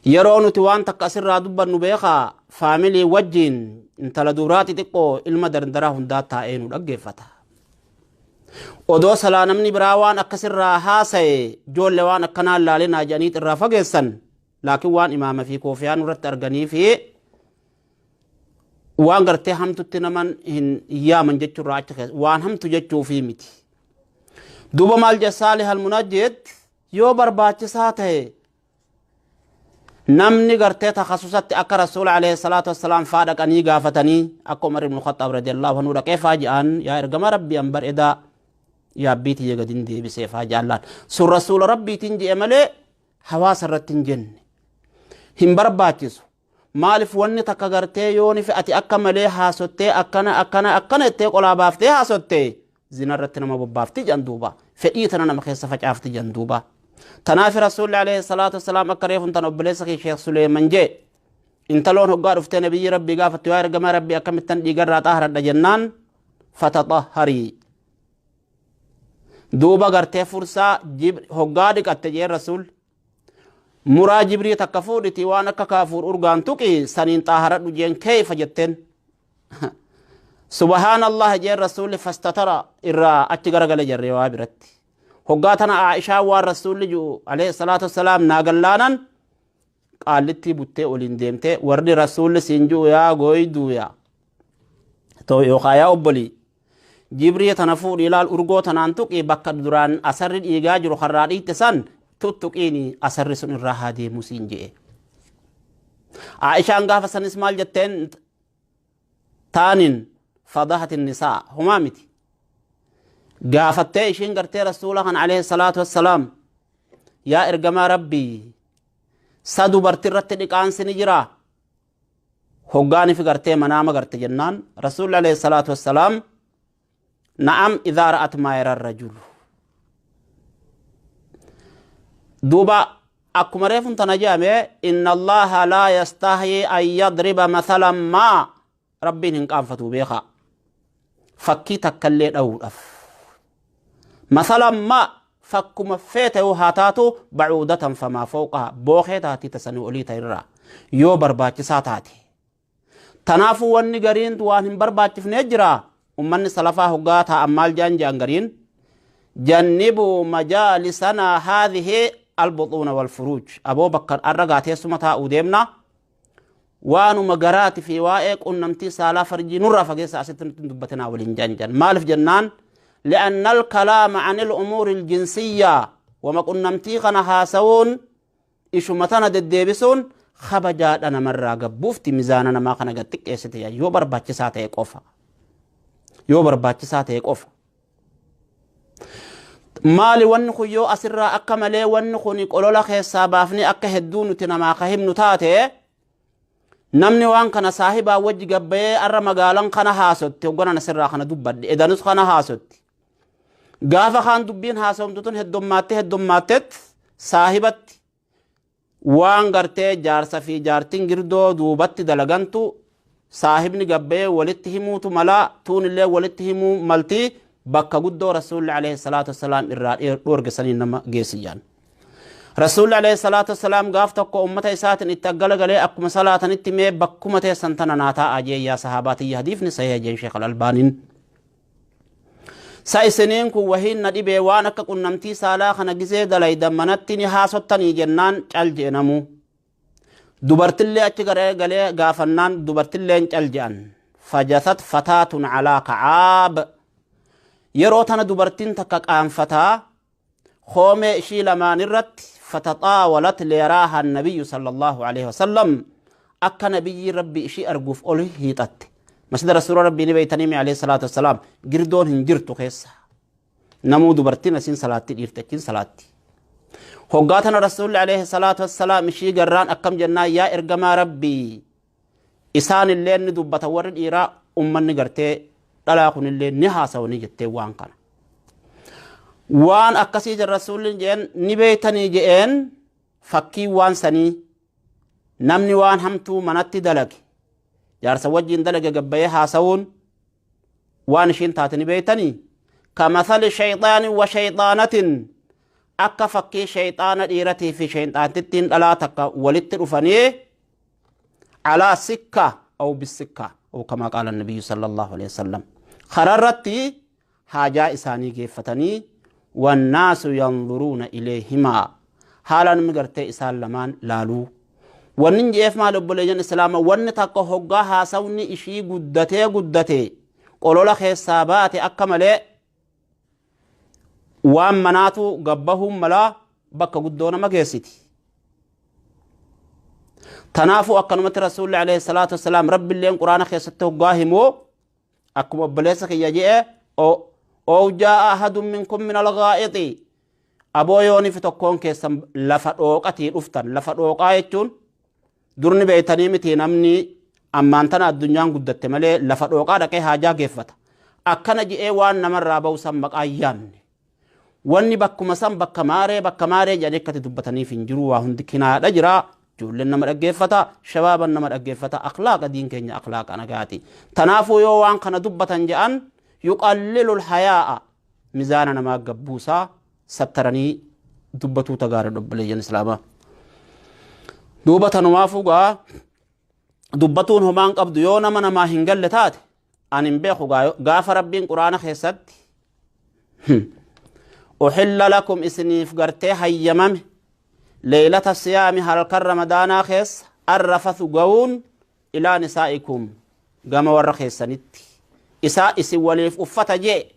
Yeroo nuti waan takka asirraa dubbannu beekaa, faamilii wajjiin intala duraa xixiqqoo ilma dardaraa hundaa taa'ee nu dhaggeeffata. Odoo salaa namni biraa waan akkasirraa haasa'e ijoollee waan akkanaa laalinaa jedhanii irraa fageessan, laakiin waan imaama fi koofiyaan irratti arganii fi waan gartee hamtutti naman hin yaaman jechuurraa achi keessa waan hamtu jechuufii miti. Duuba maal jedha Saalih Almunajjid? Yoo barbaachisaa ta'e namni gartee takhasusatti akka Rasuula alayhi salaatu wassalaam faa dhaqanii gaafatanii, akka Umar ibn Khattaab radiyallahu anhu dhaqee faa jedhan, yaa ergama Rabbii, an bar edaa yaabbii tiyya gadin deebisee faa jaallaan sun Rasuula Rabbiitiin je'e malee hawaasa irratti hin jenne. Hin barbaachisu. Maaliif? Wanni takka gartee yooni fi ati akka malee haasottee, akkana akkana akkana jettee qolaa baaftee haasottee, zina irratti nama bobbaafti jedhan. Duuba fedhii tana nama keessa facaafti jedhan. Duuba tanaafi Rasuulli alayhi salaatu wassalaam akka reefun tan obboleessa kee Sheekh Suleeman jee, intaloon hoggaa dhuftee nabiyyi Rabbii gaafattu, yaa ergamaa Rabbii, akkamittan dhiigarraa xaaharadha jennaan, fataxahharii, duuba gartee fursaa hoggaa dhiqatte jeen Rasuulli, muraa jibrii takka fuudhiti waan akka kaafuur urgaan tuqi, saniin xaaharadhu jeen. Keeyfa jetteen. Subhaanallah jeen Rasuulli, fastatara, irraa achi garagale jarree waa biratti. Hoggaa tana Aishaa waan Rasuulli ji'u alayhi salaatu wassalaam naagallaanan qaallittii buttee oliin deemtee, warri Rasuulli siin ji'u yaa gooyduu yaa yookaan yaa obbolii, jibrii tana fuudhi, ilaal, urgoo tanaan tuqi, bakka duraan asarri dhiigaa jiru karraa dhiitte san tuttuqiini, asarri sun irraa haa deemu siin je'e. Aishaan gaafa sanis maal jetteen? Taanin fadahati nisaa homaa miti. Gaafattee ishiin gartee Rasuula kan alayhi salaatu wassalaam, yaa ergamaa Rabbii, sa dubartii irratti dhiqaansi ni jiraa? Hoggaanifi gartee manaama garte jennaan, Rasuulli alayhi salaatu wassalaam, na'am, idhaa ra'at maa yara rajulu. Duuba akkuma reefun tana jedhame, inna Allaha laa yastahyi an yadriba mathalan maa, Rabbiin hin qaanfatu beekaa fakkii takkallee dha'uudhaaf. Mathalan maa, fakkuma feete yoo haa taatu, bacuudatan famaa fooqaha, bookee taatii tasanii olii ta'irraa yoo barbaachisaa taate. Tanaafuu wanni gariin waan hin barbaachifnee jira. Ummanni salafaa hoggaa taa'an maal jaan jaan gariin jannibuu majaalisanaa haadhihi albuxuuna walfuruuj. Aboo bakka arra gaateessuma taa'uu deemna. Waanuma garaati fi waa'ee qunnamtii saalaa farjii nurraa fageessa asitti nutti dubbatinaa waliin jaan jaan. Maaliif jennaan li'anna alkalaama an ilumuuri iljinsiyyaa wama qunnamtii kana haasawuun ishuma tana deddeebisuun kabajaadha namarraa gabbuufti mizaana namaa kana gad xiqqeessite yoo barbaachisaa ta'e qofa. Yoo barbaachisaa ta'e qofa. Maali wanni kun yoo asirraa akka malee wanni kun qolola keessaa baafnee akka hedduu nuti namaa ka himnu taate namni waan kana saahibaa wajji gabbayee arra magaalan kana haasotti hogganan asirraa kana dubbadhe edanus kana haasotti. Gaafa kaan dubbiin haasomtu tun heddummaatte heddummaattet saahibatti waan gartee jaarsa fi jaartiin girdoo duubatti dalagantu saahibni gabbayee walitti himuutu malaa tuunillee walitti himuu maltii bakka guddoo rasuulli alayhi salaatu wassalaam irraa dhoorgesanii nama geessiyaan. Rasuulli alayhi salaatu wassalaam gaaf tokko ummata isaatiin itti aggalagalee akkuma salaatanitti mee bakkuma teessan tana naa taa'aa jee yaa sahaabaatii hadiifni sahih jeen Sheekh Al-Albaaniin. Sa isiniin kun wahiin na dhibee waan akka qunnamtii saalaa kana gizee dalaydan manatti ni haasottanii jennaan cal je'namu. Dubartillee achi galee gaafannaan dubartilleen cal je'an. Fajasat fataatun alaa kacaab. Yeroo tana dubartiin takka qaanfataa koomee ishii lamaan irratti fataxaawalat liyaraaha nabiyyu sallallahu alaihi wasallam akka nabiyyi rabbi ishii arguuf ol hiixatte. Masjida rasuula rabbii ni beeytanii mi alayhi salaatu wassalaam girdoon hin jirtu keessa. Namuu dubartiin asiin salaatti dhiirti achiin salaatti. Hoggaa tana rasuulli alayhi salaatu wassalaam ishii garraan akkam jennaan yaa ergamaa rabbii isaan illee ni dubbata warri dhiiraa ummanni gartee dhalaa kunillee ni haasawanii jettee waan kana. Waan akkasii jira rasuulli jeen ni beeytanii je'een fakkii waan sanii namni waan hamtuu manatti dalage jaarsa wajjin dalage gabbayee haasawuun waan ishiin taate ni beeytanii kamathali shayxaani wa shayxaanatin akka fakkii shayxaana dhiiratii fi shayxaantittiin dhalaa takka walitti dhufanii alaa sikka aw bisikka aw kamaa qaala nabiyyu sallallahu alaihi wasallam kararratti haajaa isaanii geeffatanii wannaasu yanzuruuna ilayhimaa haala namni gartee isaan lamaan laaluu wanni jeef maal obboleeyyan islaama wanni takka hoggaa haasawni ishii guddatee guddatee qolola keessaa baate akka malee waan manaatu gabbahuun malaa bakka guddoo nama geessiti. Tanaafuu akkanumatti rasuulli alayhi salaatu wassalaam rabbiilleen quraana keessatti hoggaa himoo akkuma obboleessa kiyya je'e oo jaa'a ahadun minkum min alghaa'ixi aboo yooniif tokkoon keessan lafa dhooqatii dhuftan lafa dhooqaa jechuun durni beeytanii miti namni ammaan tana addunyaan guddatte malee lafa dhooqaa dhaqee haajaa geeffata. Akkana je'ee waan namarraa ba'u san maqaa yaamne. Wanni bakkuma san bakka maaree jedhanii akkati dubbataniif hin jiru waa hundi kinaadha jira. Ijoolleen nama dhaggeeffata, shabaaban nama dhaggeeffata, akhlaaqa diin keenya akhlaaqa nagaati. Tanaafuu yoo waan kana dubbatan je'an yuqallilu lhayaa'a mizaana namaa gabbuusaa sattaranii dubbatuu tagaara obboleeyyan islaamaa. Duuba tanumaafuu gaa dubbatuun homaan qabdu yoo nama namaa hin galle taate ani hin beeku gaafa rabbiin quraana keessatti uxilla lakum isiniif gartee hayyamame leeylata siyaami halkan ramadaanaa keessa arrafathu ga'uun ilaa nisaa'ikum gama warra keessanitti isaa isin waliif uffata jee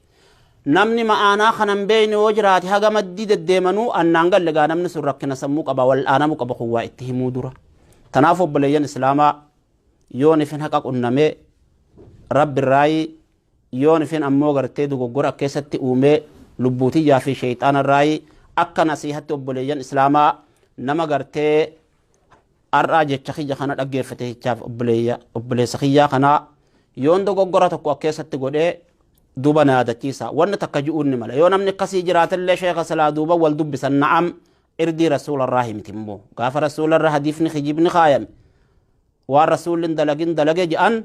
namni ma'aanaa kanan beeyne yoo jiraate haga maddii deddeemanuu annaan galle gaa namni sun rakkina sammuu qaba wal'aanamuu qaba kun waa itti himuu dura. Tanaaf obboleeyyan islaamaa yoon ifin haqa qunnamee rabbi irraayi yoon ifin ammoo gartee dogoggora keessatti uumee lubbuutiyyaa fi sheeyxaana irraayi akka nasiihatti obboleeyyan islaamaa nama gartee har'aa jecha kiyya kana dhaggeeffate jechaaf obboleessa kiyyaa kanaa yoon dogoggora tokko keessatti godhee duuba na yaadachiisa wanni takka ji'uun ni mala yoo namni akkasii jiraatillee sheeka silaa duuba wal dubbisan na'am irdii rasuularraa himti immoo gaafa rasuularra hadiifni kijibni kaayame waan rasuulli dalagin dalage je'an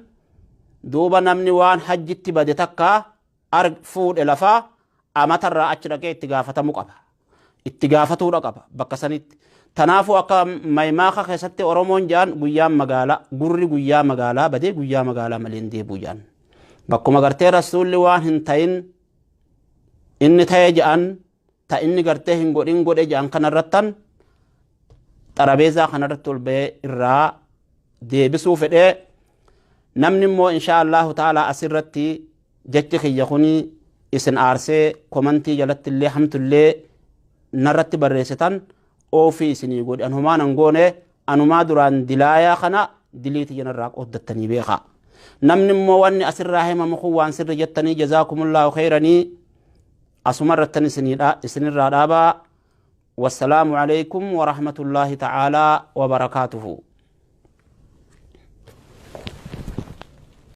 duuba namni waan hajjitti bade takka fuudhe lafaa amatarraa achi dhaqee itti gaafatamuu qaba itti gaafatuudha qaba bakka sanitti. Tanaafuu akka maymaaka keessatti Oromoon jaan guyyaan magaalaa gurri guyyaa magaalaa badee guyyaa magaalaa malee hin deebi'u jaan. Bakkuma gartee rasuulli waan hin ta'in inni ta'e ja'an ta inni gartee hin godhin godhe ja'an kanarrattan xarabeezaa kanarratti ol ba'ee irraa deebisuu fedhee. Namni immoo insha Allahu ta'ala asirratti jechi kiyya kuni isin aarsee komantii jalatti illee hamtullee narratti barreessitan oofii isinii godhe. Anumaa nan goone, anumaa duraan dilaayaa kana dilii tiyya narraa qooddattanii beeka. Namni immoo wanni asirraa himamu kun waan sirri jettanii, jazaakumullahu khayranii, asuma irrattan isinirraa dhaabaa. Wassalaamu alaykum warahmatullaahi ta'aalaa wabarakaatuhu.